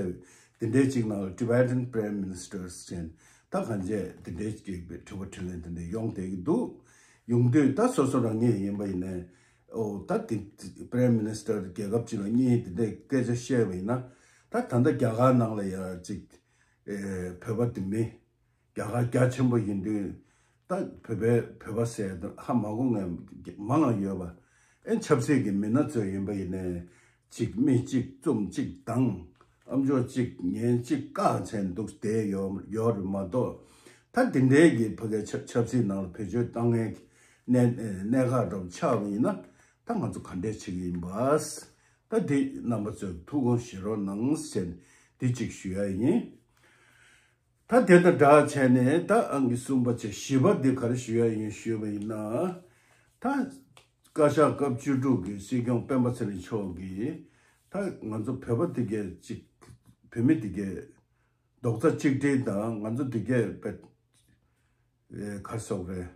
དེ་འདྲའི་ཅིག་ནང་ལ་Tibetan Prime Ministers ཟེར་ད་གང་ཅི་དེ་འདྲའི་ཅིག་དྲི་བ་དྲིས་ལན་དེ་འདྲ་ཡོང་བསྡད་ཀྱི་འདུག་ཡོང་དུས་ད་སོ་སོ་རང་ཉིད་ཡིན་པ་ཡིན་ནའི། ཨོ་ད་དེ་Prime Minister རྒྱལ་ཁབ་ཅིག་ལ་གཉིས་དེ་འདྲའི་སྐད་ཆ་བཤད་པ་ཡིན་ན། ད་ད་ལྟ་རྒྱ་གར་ནང་ལ་ཡང་ཅིག་ཨེ་བོད་པ་དེ་མི་རྒྱ་གར་རྒྱ་ཆེན་པོ་ཡིན་དུས། ད་བོད་པའི་བོད་པ་ཟེར་ཧ་མ་གོ་མཁན་མང་ང་ཡོད་པ། ཨེ་ཆབ་སྲིད་ཀྱི་མི་སྣ་ཚོ་ཡིན་པ་ཡིན་ནའི། གཅིག་མི་གཅིག་བཙུམ་གཅིག་བཏང་། ཨ་མཆོག་གཅིག་ངན་གཅིག་བཀག་བྱས་འདུག་བསྡད་ཡོད་ཡོད་རེད་མ་གཏོགས། ད་དེ་འདྲའི་གི་ཕ་གའི་ཆབ་ཆབ་སྲིད་ནང་ལ་བེད་སྤྱོད་བཏང་མཁན་གྱི་གནད་གནད་འགག་འདྲ་པོ་ཆགས་པ་ཡིན་ན། ད་ང་ཚོ་ག་འདྲས་བྱེད་ཀྱི་ཡིན་པ། ད་འདི་རྣམ་པ་ཚོས་ཐུགས་དགོངས་བཞེས་རོགས་གནང་ཟེར་ནས་འདི་གཅིག་ཞུ་ཡ་ཡིན། ད་དེ་དང་སྦྲགས་བྱས་ནས་ད་ཨང་ཀི་གསུམ་པ་བྱས་བཞི་པ་འདི་ག་རེ་ཞུ་ཡ་ཡིན་ཞུས་པ་ཡིན་ན། ད་ བཀའ་ཤག་སྐབས་བཅུ་དྲུག་གི་སྲིད་སྐྱོང་སྤེན་པ་ཚེ་རིང་མཆོག་གིས་ད་ང་ཚོ་བོད་པ་དེ་གས་ཅིག་བོད་མི་དེ་གས་རྡོག་རྩ་གཅིག་སྒྲིལ་དང་ང་ཚོ་དེ་གས་པད་གར་སོག་རེད།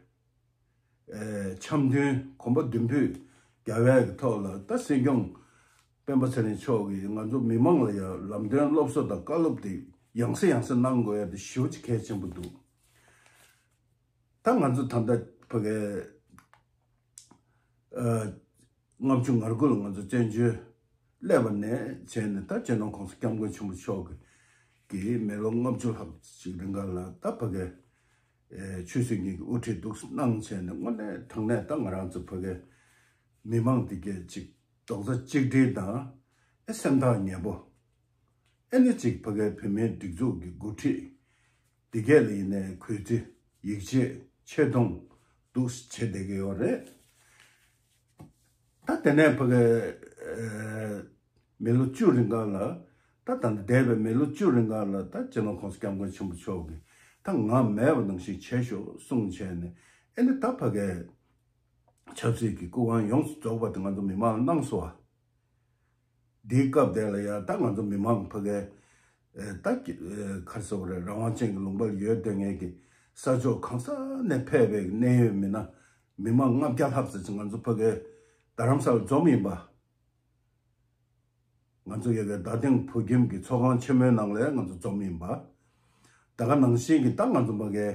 འཆམ་མཐུན་གོམ་པ་མདུན་སྤོས་རྒྱག་ཡག་གི་ཐོག་ལ་ད་སྲིད་སྐྱོང་སྤེན་པ་ཚེ་རིང་མཆོག་གིས་ང་ཚོ་མི་མང་ལ་ཡང་ལམ་སྟོན་སློབ་གསོ་དང་བཀའ་སློབ་དེ་ཡང་སེ་ཡང་སེ་གནང་དགོས་ཡ་དེ་ཞེ་པོ་ཅིག་གལ་ཆེན་པོ་འདུག་ད་ང་ཚོ་ད་ལྟ་ཕ་གི་ལྔ་བཅུ་ང་དགུ་ལ་ང་ཚོ་བཙན་བྱོལ་སླེབས་པ་ནས་བྱས་ནས་ད་སྤྱི་ནོར་༸གོང་ས་༸སྐྱབས་མགོན་ཆེན་པོ་མཆོག་གི་གི་མི་ལོ་ལྔ་བཅུ་ལྷག་ཅིག་རིང་ག་ལ་ད་ཕ་གི་ཆོས་སྲིད་གཉིས་ཀྱི་དབུ་ཁྲིད་འདུག་གནང་བྱས་ནས་དངོས་གནས་དྲང་གནས་ད་ང་རང་ཚོ་ཕ་གི་མི་མང་འདི་གས་ཅིག་རྡོག་རྩ་གཅིག་སྒྲིལ་དང་ཨེ་སེམས་ཐག་ཉེ་པོ་ཨེ་ནི་ཅིག་ཕ་གི་བོད་མིའི་སྒྲིག་འཛུགས་ཀྱི་འགོ་ཁྲིད་འདི་གས་ལ་ཡིན་ནའི་གུས་བརྩི་ཡིད་ཆེས་ཆེ་མཐོང་འདུག་བྱེད་བསྡད་ཀྱི་ཡོད་རེད། ད་དེ་ནས་ཕ་གི་མི་ལོ་བཅུ་རིང་ག་ལ་ད་ད་ལྟ་འདས་པའི་མི་ལོ་བཅུ་རིང་ག་ལ་ད་སྤྱི་ནོར་༸གོང་ས་༸སྐྱབས་མགོན་ཆེན་པོ་མཆོག་གིས་ད་ང་མེད་པ་ནང་བཞིན་བྱེད་ཤོག་གསུངས་བྱས་ནས་ཨེ་ནི་ད་ཕ་གི་ཆབ་སྲིད་ཀྱི་སྐུ་དབང་ཡོངས་སུ་རྫོགས་པ་དེ་ང་ཚོ་མི་མང་ལ་གནང་སོང་བ། འདིའི་སྐབས་དེ་ལ་ཡང་ད་ང་ཚོ་མི་མང་ཕ་གི་ད་ག་རེ་ཟེར་དགོས་རེད། རང་དབང་ཅན་གྱི་ལུང་པར་ཡོད་སྡོད་མཁན་གྱི་ས་ཕྱོགས་གང་ས་ནས་ཕེབས་པའི་གནད་ཡོད་མི་སྣ་མི་མང་ལྔ་བརྒྱ་ལྷག་ཙམ་ཅིག་ང་ཚོ་ཕ་གི་རྡ་རམ་ས་ལ་འཛོམས་ཡིན་པ། ང་ཚོ་ཡ་གི་རྡ་སྟེང་བོད་ཁྱིམ་གྱི་ཚོགས་ཁང་ཆེན་མོའི་ནང་ལ་ང་ཚོ་འཛོམས་ཡིན་པ། ད་ག་ནང་བཞིན་གྱི་ད་ང་ཚོ་མ་གི་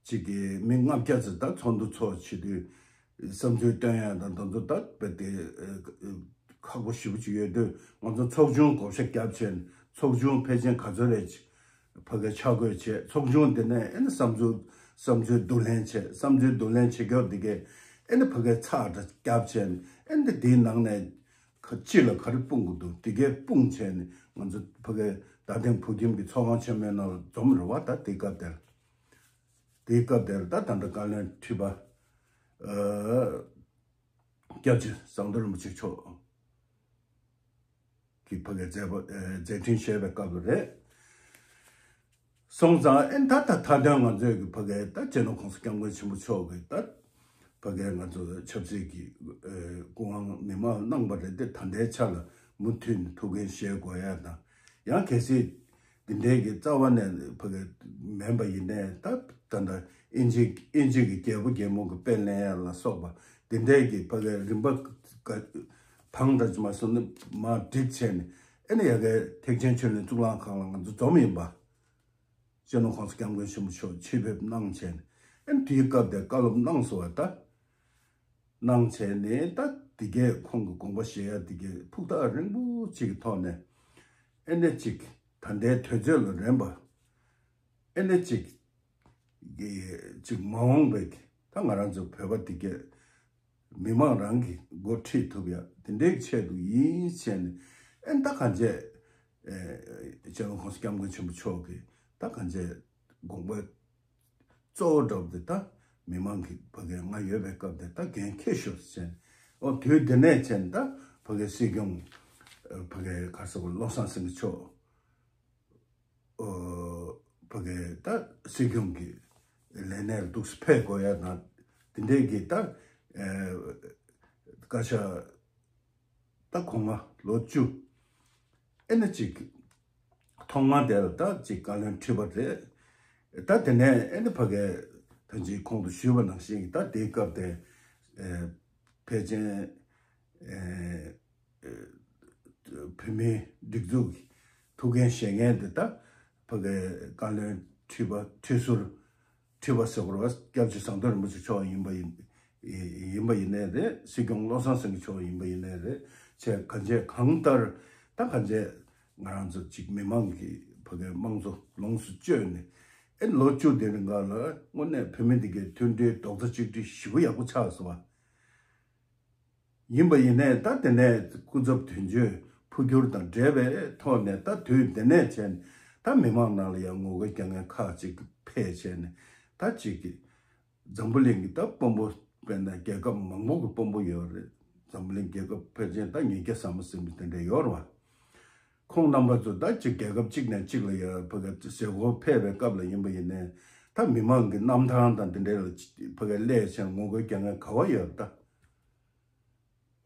ཅིག་གི་མི་ལྔ་བརྒྱ་ཙམ་ད་ཚོགས་འདུ་ཚོགས་བྱེད་དུས་བསམ་ཚུལ་བཏོན་ཡ་དང་དེ་ཚོ་ད་རྦད་དེ་ཁག་པོ་ཞེ་པོ་ཅིག་ཡོད་དུས་ང་ཚོ་ཚོགས་ཆུང་བགོ་བཤའ་བརྒྱབ་བྱས་ནས་ཚོགས་ཆུང་ཕལ་ཆེར་ག་ཚོད་རེད་ཕ་གི་ཆ་བགོས་བྱས། ཚོགས་ཆུང་དེ་ནས་ཨེ་ནི་བསམ་ཚུལ་བསམ་ཚུལ་བསྡུ་ལེན་བྱས། བསམ་ཚུལ་བསྡུ་ལེན་བྱེད་སྐབས་དེ་གས་ཨེ་ནི་ཕ་གི་ཚགས་འདྲ་བརྒྱབ་བྱས་ནས་ཨེ་ནི་དེའི་ནང་ནས། ཁ་ཅིག་ལ་ག་རེ་སྤུངས་དགོས་འདུག་དེ་གས་སྤུངས་བྱས་ནས་ང་ཚོ་ཕ་གའི་རྡ་སྟེང་བོད་ཁྱིམ་གྱི་ཚོགས་ཁང་ཆེན་མོའི་ནང་ལ་འཛོམས་རེད་བ། ད་དེ་སྐབས་དེར་དེའི་སྐབས་དེར་ད་ད་ལྟ་བཀའ་བློན་ཁྲི་པ་ཨ་སྐྱབས་རྗེ་ཟམ་གདོང་རིན་པོ་ཆེ་མཆོག་གིས་ཕ་གའི་མཛད་པ་ཨ་མཛད་འཕྲིན་བཞེས་པའི་སྐབས་ལ་རེད། སོང་ཙང་ཨེ་ད་ད་མཐའ་དོན་ང་ཚོས་ཀྱི་ཕ་གའི་ད་སྤྱི་ནོར་༸གོང་ས་༸སྐྱབས་མགོན་ཆེན་པོ་མཆོག་གིས་ད་ཕ་གའི་ང་ཚོ་ཆབ་སྲིད་ཀྱི་ཨེ་སྐུ་དབང་མི་མང་གནང་བ་རེད་དེ། ད་ལྟའི་ཆ་ལ་མུ་མཐུད་ནས་ཐུགས་འགན་བཞེས་དགོས་ཡ་དང་། ཡང་གལ་སྲིད་འདི་འདྲའི་གི་རྩ་བ་ནས་ཕ་གའི་མིན་པ་ཡིན་ནའི་ད་ད་ལྟ་ཨིན་ཇི་ཨིན་ཇི་གི་རྒྱལ་པོ་རྒྱལ་མོ་གི་དཔེ་ལེན་ཡ་ལ་སོགས་པ་འདི་འདྲའི་གི་ཕ་གའི་རིམ་པ་ག་ཐང་འདྲ་ཅིག་མ་སོང་ནས་མར་བསྒྲིགས་བྱས་ནས་ཨེ་ནི་ཡ་གའི་ཐེག་ཆེན་ཆོས་གླིང་གཙུག་ལག་ཁང་ལ་ང་ཚོ་འཛོམས་ཡིན་པ། སྤྱི་ནོར་༸གོང་ས་༸སྐྱབས་མགོན་ཆེན་པོ་མཆོག་ཆེད་ཕེབས་གནང་བྱས་ནས་ཨེ་དེའི་སྐབས་དེ་བཀའ་སློབ་གནང་སོང་བ་ད། གནང་བྱས་ནས་ད་དེ་གས་ཁོང་གི་དགོངས་པ་བཞེས་ཡ་དེ་གས་ཕུགས་ཐག་རིང་པོ་ཅིག་གི་ཐོག་ནས་ཨེ་ནས་ཅིག་ད་ལྟའི་དུས་ཚོད་ལ་རན་པ་ཨེ་ནས་ཅིག་གི་ཅིག་མ་འོངས་པའི་ད་ང་རང་ཚོ་བོད་པ་དེ་གས་མི་མང་རང་གི་འགོ་ཁྲིད་ཐུབ་ཡ་དེ་འདྲའི་ཆེད་དུ་ཡིན་བྱས་ནས་ཨེ་ད་གང་བྱས་ཨེ་སྤྱི་ནོར་༸གོང་ས་༸སྐྱབས་མགོན་ཆེན་པོ་མཆོག་གིས་ད་གང་བྱས་དགོངས་པ་གཙོ་བོ་འདྲ་བོ་དེ་ད་མི་མང་གི་ཕ་གའི་ང་ཡོད་པའི་སྐབས་དེ་ད་འགན་འཁྱེར་ཤོག་ཟེར་ནས་ཨོ་དུས་དེ་ནས་བྱས་ནས་ད་ཕ་གའི་སྲིད་སྐྱོང་ཕ་གའི་ག་རེ་ཟེར་དགོས་བློ་བཟང་སེང་གེ་མཆོག་ཨོ་ཕ་གའི་ད་སྲིད་སྐྱོང་གི་ལས་གནས་ལ་འདུག་སེ་ཕེབས་དགོས་ཡ་ན་དེ་འདྲའི་གི་ད་ཨེ་བཀའ་ཤག་ད་གོང་མ་ལོ་བཅུ་ཨེ་ནི་ཅིག་ཐོག་མ་དེ་ལ་ད་ཅིག་བཀའ་བློན་ཁྲི་པ་རེད། ད་དེ་ནས་ཨེ་ནི་ཕ་གའི་ད་ཅིག་གོང་དུ་ཞུས་པ་ནང་བཞིན་གྱི་ད་དེའི་སྐབས་དེ་ཨེ་ཕལ་ཆེར་ཨེ་བོད་མིའི་སྒྲིག་འཛུགས་ཀྱི་ཐུགས་འགན་བཞེས་མཁན་དེ་ད་ཕ་གའི་བཀའ་བློན་ཁྲི་པ་ཁྲི་ཟུར་ཁྲི་པ་ཟེར་བ་སྐྱབས་རྗེ་ཟམ་གདོང་རིན་པོ་ཆེ་མཆོག་ཡིན་པ་ཡིན་ཡིན་པ་ཡིན་ནའི་རེད། སྲིད་སྐྱོང་བློ་བཟང་སེང་གེ་མཆོག་ཡིན་པ་ཡིན་ནའི་རེད། བྱས་གང་བྱས་གང་ལྟར་ད་གང་བྱས་ང་རང་ཚོ་གཅིག་མི་མང་གི་ཕ་གའི་དམངས་གཙོ་ལོངས་སུ་སྤྱོད་ནས་ཨེ་ལོ་བཅུ་དེ་རིང་ག་ལ་དངོས་གནས་བོད་མི་འདི་གའི་མཐུན་སྒྲིལ་རྡོག་རྩ་གཅིག་སྒྲིལ་ཞེ་པོ་ཡག་པོ་ཆགས་སོང་བ། ཡིན་པ་ཡིན་ནའི་ད་དེ་ནས་སྐུ་ཚབ་དོན་གཅོད་འཕོ་འགྱུར་དང་འབྲེལ་བའི་ཐོག་ནས་ད་དུས་དེ་ནས་བྱས་ནས་ད་མི་མང་ནང་ལ་ཡང་ངོ་རྒོལ་རྒྱག་མཁན་ཁག་ཅིག་ཕེབས་བྱས་ནས་ད་ཅིག་གི་འཛམ་བུ་གླིང་གི་ད་དཔོན་པོ་དཔེར་ན་རྒྱལ་ཁབ་མང་པོ་གི་དཔོན་པོ་ཡོད་རེད། འཛམ་བུ་གླིང་རྒྱལ་ཁབ་ཕལ་ཆེར་ད་ཉིས་བརྒྱ་ཟ་མ་ཟིན་པ་དེ་འདྲ་ཡོད་རེད་བ། ཁོང་རྣམ་པ་ཚོ་ད་ཅིག་རྒྱལ་ཁབ་གཅིག་ནས་གཅིག་ལ་ཡང་ཕ་གི་ཟས་གོ་ཕེབས་པའི་སྐབས་ལ་ཡིན་པ་ཡིན་ནའི་ད་མི་མང་གི་གནམ་ཐང་དང་དེ་འདྲའི་ལ་ཕ་གི་སླེབས་བྱས་ངོ་རྒོལ་རྒྱག་མཁན་ག་བ་ཡོད་ད།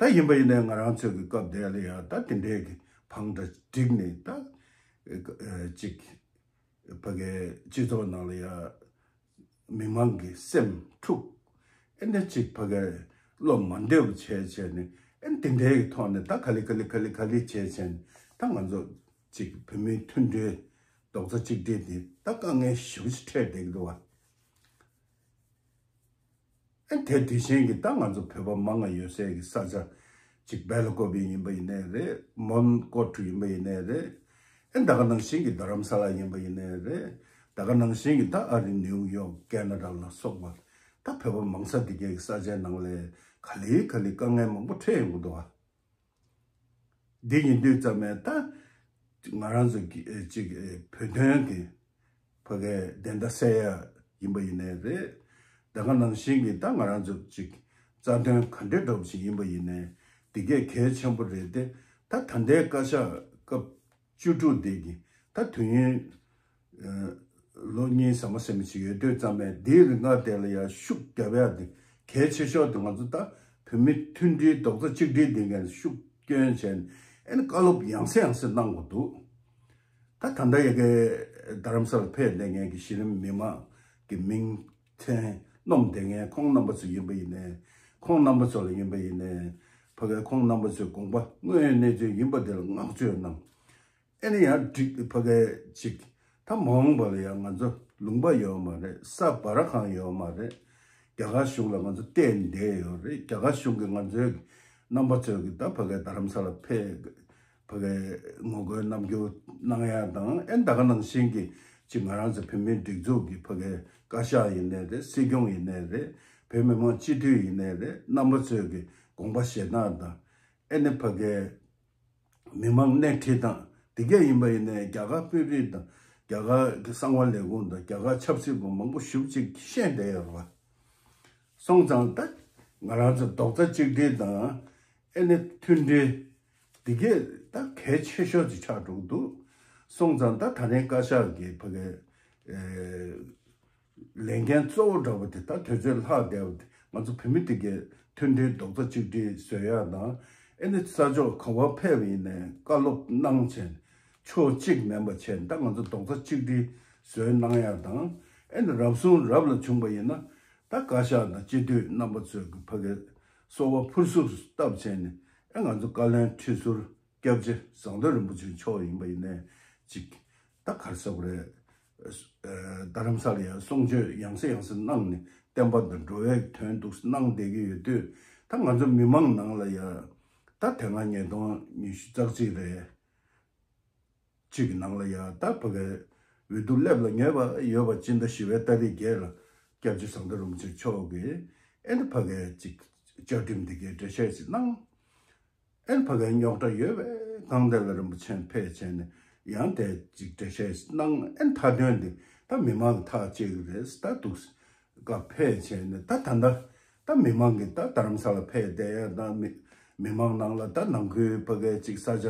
ད་ཡིན་པ་ཡིན་ནའི་ང་རང་ཚོའི་གི་སྐབས་དེ་ལ་ཡང་ད་དེ་འདྲའི་གི་བང་སྒྲ་བསྒྲིགས་ནས་ད་ཨ་ཅིག་ཕ་གའི་སྤྱི་ཚོགས་ནང་ལ་ཡང་མི་མང་གི་སེམས་འཁྲུག་ཨེ་འདྲ་ཅིག་ཕ་གའི་བློ་མ་བདེ་བ་བྱས་བྱས་ནས་ཨེ་དེ་འདྲའི་གི་ཐོག་ནས་ད་ག་ལེ་ག་ལེ་ག་ལེ་ག་ལེ་བྱས་བྱས་ནས་ད་ང་ཚོ་ཅིག་བོད་མིའི་མཐུན་སྒྲིལ་རྡོག་རྩ་གཅིག་སྒྲིལ་དེ་ད་དཀའ་ངལ་ཞེ་པོ་ཅིག་འཕྲད་བསྡད་ཀྱི་འདུག་བ། ཨེ་དེ་དེ་བཞིན་གྱི་ད་ང་ཚོ་བོད་པ་མང་ང་ཡོད་སའི་གི་ས་ཆ་ཅིག་སྦེལ་ཀོབ་ཡིན་པ་ཡིན་ནའི་རེད། མོན་གྷོ་ཊ་ཡིན་པ་ཡིན་ནའི་རེད། ཨེ་ད་ག་ནང་བཞིན་གྱི་རྡ་རམ་ས་ལ་ཡིན་པ་ཡིན་ནའི་རེད། ད་ག་ནང་བཞིན་གྱི་ད་ཨ་རི་ནིའུ་ཡོག་ཀེ་ན་ཌ་ལ་སོགས་པ་ད་བོད་པ་མང་ས་དེ་གའི་གི་ས་ཆའི་ནང་ལ་ག་ལེ་ག་ལེ་དཀའ་ངལ་མང་པོ་འཕྲད་ཡོང་གི་འདུག་བ། འདི་ཡིན་དུས་ཙམ་ནས་ད་ང་རང་ཚོ་གི་ཅིག་བོད་དོན་གི་ཕ་གའི་བདེན་མཐའ་གསལ་ཡ་ཡིན་པ་ཡིན་ནའི་རེད། ད་ག་ནང་བཞིན་གྱི་ད་ང་རང་ཚོ་ཅིག་རྩ་དོན་ག་འདྲའི་འདྲ་པོ་ཞིག་ཡིན་པ་ཡིན་ནའི་འདི་གས་གལ་ཆེན་པོ་རེད་དེ། ད་ད་ལྟའི་བཀའ་ཤག་སྐབས་བཅུ་དྲུག་དེ་གི་ད་དུས་ཡུན་ལོ་གཉིས་ཟ་མ་ཟ་མ་ཞིག་ཡོད་དུས་ཙམ་པས་འདིའི་རིང་ག་དེ་ལ་ཡང་ཤུགས་རྒྱབ་ཡ་དེ་གལ་ཆེ་ཤོས་དེ་ང་ཚོ་ད་བོད་མི་མཐུན་སྒྲིལ་རྡོག་རྩ་གཅིག་སྒྲིལ་འདི་གའི་ཤུགས་སྐྱོན་བྱས་ནས་ཨེ་ནི་བཀའ་སློབ་ཡང་སེ་ཡང་སེ་གནང་དགོས་འདུག་ད་ད་ལྟ་ཡ་གི་རྡ་རམ་ས་ལ་ཕེབས་བསྡད་མཁན་གྱི་གཞི་རིམ་མི་མང་གི་མིང་མཚན་སྣོམ་བསྡད་མཁན་ཁོང་རྣམ་པ་ཚོ་ཡིན་པ་ཡིན་ནའི་ཁོང་རྣམ་པ་ཚོ་ལ་ཡིན་པ་ཡིན་ནའི་ཕ་གའི་ཁོང་རྣམ་པ་ཚོའི་དགོངས་པ་དངོས་ཡོད་གནས་ཚུལ་ཡིན་པ་དེ་ལ་བསྔགས་བརྗོད་གནང་། ཨེ་ནི་ཡང་འགྲིག་ཕ་གའི་ཅིག་ད་མ་འོངས་པ་ལ་ཡང་ང་ཚོ་ལུང་པ་ཡོད་མ་རེད། ས་བར་ཁང་ཡོད་མ་རེད། རྒྱ་གར་གཞུང་ལ་ང་ཚོ་བལྟས་བསྡད་ཡོད་རེད། རྒྱ་གར་གཞུང་གིས་ང་ཚོའི་རྣམ་པ་ཚོས་ཀྱི་ད་ཕ་གའི་རྡ་རམ་ས་ལ་ཕེབས་ཕ་གའི་ངོ་རྒོལ་རྣམ་འགྱུར་གནང་ཡ་དང་ཨེ་ད་ག་ནང་བཞིན་གྱི་ཅིག་ང་རང་ཚོ་བོད་མིའི་སྒྲིག་འཛུགས་ཀྱི་ཕ་གའི་བཀའ་ཤག་ཡིན་ནའི་རེད། སྲིད་སྐྱོང་ཡིན་ནའི་རེད། བོད་མི་མང་སྤྱི་འཐུས་ཡིན་ནའི་རེད། རྣམ་པ་ཚོས་ཀྱི་དགོངས་པ་བཞེས་སྟངས་དང་ཨེ་ནི་ཕ་གའི་མི་མང་སྣེ་ཁྲིད་དང་དེ་གས་ཡིན་པ་ཡིན་ནའི་རྒྱ་གར་དཔོན་རིགས་དང་རྒྱ་གར་གྱི་གསང་བ་ལས་ཁུངས་དང་རྒྱ་གར་ཆབ་སྲིད་པ་མང་པོ་ཞེ་པོ་ཅིག་ཤེས་བསྡད་ཡོད་རེད་བ། སོང་ཙང་ད་ང་རང་ཚོ་རྡོག་རྩ་གཅིག་སྒྲིལ་དང་ཨེ་ནི་མཐུན་སྒྲིལ་དེ་གས་ད་གལ་ཆེ་ཤོས་ཅིག་ཆགས་འགྲོ་གི་འདུག་སོང་ཙང་ད་ད་རིང་བཀའ་ཤག་གི་ཕ་གའི་ཨེ། ལས་འགན་གཙོ་བོ་འདྲ་བོ་དེ་ད་དུས་ཚོད་ལྷག་བསྡད་པ་དེ་ང་ཚོ་བོད་མི་དེ་གའི་མཐུན་སྒྲིལ་རྡོག་རྩ་གཅིག་སྒྲིལ་བཟོ་ཡག་དང་ཨེ་ནི་ས་ཕྱོགས་ག་བ་ཕེབས་ཡིན་ནའི་བཀའ་སློབ་གནང་བྱས་ཕྱོགས་གཅིག་མིན་པ་བྱས་ད་ང་ཚོ་རྡོག་རྩ་གཅིག་སྒྲིལ་བཟོས་གནང་ཡག་དང་ཨེ་ནི་རབ་བྱུང་རབ་ལ་བྱུང་པ་ཡིན་ན་ད་བཀའ་ཤག་དང་སྤྱི་འཐུས་རྣམ་པ་ཚོས་ཀྱི་ཕ་གའི་གསོལ་བ་ཕུར་ཚུགས་བཏབ་བྱས་ནས་ཨེ་ང་ཚོ་བཀའ་བློན་ཁྲི་ཟུར་སྐྱབས་རྗེ་ཟམ་གདོང་རིན་པོ་ཆེ་མཆོག་ཡིན་པ་ཡིན་ནའི་ཅིག་ད་ག་རེ་ཟེར་དགོས་རེད། རྡ་རམ་ས་ལ་ཡང་གསུང་ཆོས་ཡང་སེ་ཡང་སེ་གནང་ནས་བསྟན་པ་དང་འགྲོ་བའི་དོན་དུ་གནང་བསྡད་ཀྱི་ཡོད་དུས་ད་ང་ཚོ་མི་མང་ནང་ལ་ཡང་ད་དེ་སྔ་ཉིས་སྟོང་ཉི་ཤུ་རྩ་གཅིག་རེད། གཅིག་གི་ནང་ལ་ཡང་ད་ཕ་གའི་འོས་བསྡུ་སླེབས་ལ་ཉེ་བ་ཡོད་པ་སྤྱི་ཟླ་བཞི་པའི་ཏ་རིག་བརྒྱད་ལ་སྐྱབས་རྗེ་ཟམ་གདོང་རིན་པོ་ཆེ་མཆོག་གིས་ཨེ་ནི་ཕ་གའི་ཅིག་བཅའ་ཁྲིམས་འདི་གའི་འགྲེལ་བཤད་ཅིག་གནང་། ཨེ་ནི་ཕ་གའི་རྙོག་དྲ་ཡོད་པའི་སྒང་དེ་ལ་རིན་པོ་ཆེ་ཕེབས་བྱས་ནས་ཡང་དེ་ཅིག་འགྲེལ་བཤད་ཅིག་གནང་། ཨེ་ནི་མཐའ་དོན་འདི་ད་མི་མང་གི་ཐག་བཅད་ཀྱི་རེད་ད་འདུག་སྐབས་ཕེབས་བྱས་ནས་ད་ད་ལྟ་ད་མི་མང་གིས་ད་རྡ་རམ་ས་ལ་ཕེབས་བསྡད་ཡ་ད་མི་མི་མང་ནང་ལ་ད་ནང་ཁུལ་ཕ་གའི་ཅིག་ས་ཆ་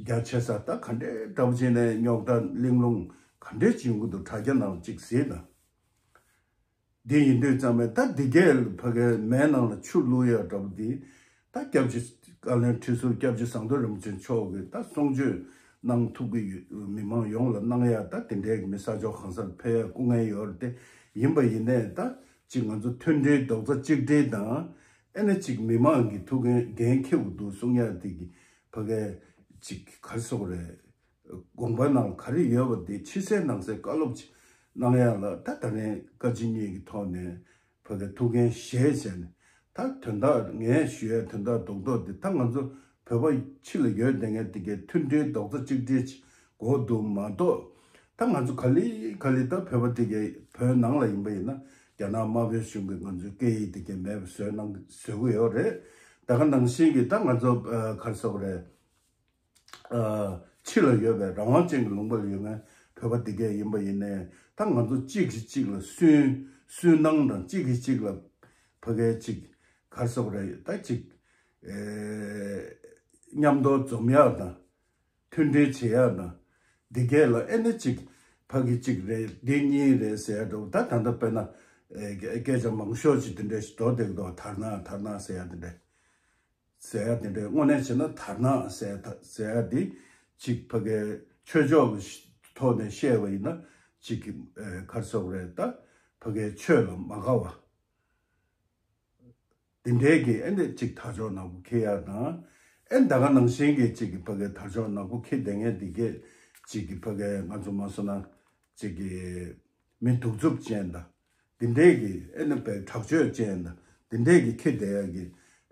རྒྱ་ཆེ་ས་ད་ག་འདྲའི་འདྲ་པོ་བྱས་ནས་རྙོག་དྲ་གླེང་སློང་ག་འདྲའི་ཅིག་ཡོང་གི་འདུག་དྲ་རྒྱ་ནང་ཅིག་གཟིགས་དང་། འདི་ཡིན་དུས་ཙམ་པས་ད་འདི་གས་ཕ་གའི་མེ་ནང་ལ་ཆུ་བླུག་ཡ་འདྲ་པོ་འདི་ད་སྐྱབས་རྗེ་བཀའ་བློན་ཁྲི་ཟུར་སྐྱབས་རྗེ་ཟམ་གདོང་རིན་པོ་ཆེ་མཆོག་གིས་ད་གསུང་ཆོས་གནང་ཐུབ་ཀྱི་ཡོད། མི་མང་ཡོངས་ལ་གནང་ཡ་ད་དེ་འདྲའི་མི་ས་ཕྱོགས་གང་སར་ཕེབས་ཡ་སྐུ་ངལ་ཡོད་རེད་དེ། ཡིན་པ་ཡིན་ནའི་ད་ཅིག་ང་ཚོ་མཐུན་སྒྲིལ་རྡོག་རྩ་གཅིག་སྒྲིལ་དང་ཨེ་ནི་ཅིག་མི་མང་གི་ཐུགས་འགན་འཁྱེར་དགོས་འདུག་གསུང་ཡ་དེ་གི་ཕ་གའི་ཅིག་ག་རེ་ཟེར་དགོས་རེད། དགོངས་པ་ནང་ག་རེ་ཡོད་པ་དེ་ཕྱི་གསལ་ནང་གསལ་བཀའ་སློབ་ཅིག་གནང་ཡ་ལ་ད་ད་རིང་བཀའ་སྤྱི་གཉིས་ཀྱི་ཐོག་ནས་ཕ་གའི་ཐུགས་འགན་བཞེས་བྱས་ནས་ད་དོན་དག་ངས་ཞུ་ཡ་དོན་དག་རྡོག་རྡོག་དེ་ད་ང་ཚོ་བོད་པ་ཕྱི་ལ་ཡོད་བསྡད་མཁན་དེ་གའི་མཐུན་སྒྲིལ་རྡོག་རྩ་གཅིག་སྒྲིལ་ཅིག་དགོས་འདུག་མ་གཏོགས་ད་ང་ཚོ་ག་ལེ་ག་ལེ་ད་བོད་པ་དེ་གའི་བོད་ནང་ལ་ཡིན་པ་ཡིན་ན་རྒྱ་ནག་དམར་པོའི་གཞུང་གིས་ང་ཚོའི་སྐད་ཡིག་དེ་གའི་མེད་པ་བཟོས་གནང་བཟོ་གི་ཡོད་རེད། ད་ག་ནང་བཞིན་གྱི་ད་ང་ཚོ་ཨ་ག་རེ་ཟེར་དགོས་རེད། ཨ་ཕྱི་ལ་ཡོད་པའི་རང་དབང་ཅན་གྱི་ལུང་པ་ལ་ཡོད་མཁན་བོད་པ་འདི་གས་ཡིན་པ་ཡིན་ནའི་ད་ང་ཚོ་གཅིག་གིས་གཅིག་ལ་སུན་སུན་སྣང་དང་གཅིག་གིས་གཅིག་ལ་ཕ་གའི་གཅིག་ག་རེ་ཟེར་དགོས་རེད། ད་གཅིག་ཨེ་མཉམ་དུ་འཛོམས་ཡག་དང་མཐུན་སྒྲིལ་བྱེད་ཡག་དང་འདི་གས་ལ་ཨེ་ནི་གཅིག་ཕ་གི་གཅིག་རེད་འདི་གཉིས་རེད་ཟེར་ཡ་འགྲོ་ད་ད་ལྟ་དཔེར་ན་ཨེ་སྐད་ཆ་མང་ཤོས་ཅིག་འདི་འདྲས་ཞིག་འགྲོ་བསྡད་ཀྱི་འདུག་དར་ནག་དར་ནག་ཟེར་ཡ་འདི་འདྲས། ཟེར་ཡ་དེ་འདྲའི་དངོས་གནས་བྱས་ན་དར་ནག་ཟེར་ཡ་ད་ཟེར་ཡ་དེ་ཅིག་ཕ་གའི་ཆོས་ཕྱོགས་ཀྱི་ཐོག་ནས་བཤད་པ་ཡིན་ན་ཅིག་གི་ཨེ་ག་རེ་ཟེར་དགོས་རེད། ད་ཕ་གའི་ཆོས་ལ་མ་དགའ་བ། དེ་འདྲའི་གི་ཨེ་འདི་ཅིག་དར་ལྕོག་ནག་པོ་འཁྱེར་ཡ་དང་། ཨེ་ད་ག་ནང་བཞིན་གི་ཅིག་གི་ཕ་གའི་དར་ལྕོག་ནག་པོ་འཁྱེར་བསྡད་མཁན་འདི་གས་ཅིག་གི་ཕ་གའི་ང་ཚོ་མ་སོང་ན་ཅིག་གི་མི་གདུག་རྩུབ་ཅན་དང་། དེ་འདྲའི་གི་ཨེ་ནི་པའི་དྲག་སྤྱོད་ཅན་དང་དེ་འདྲའི་གི་འཁྱེར་བསྡད་ཡ་གི་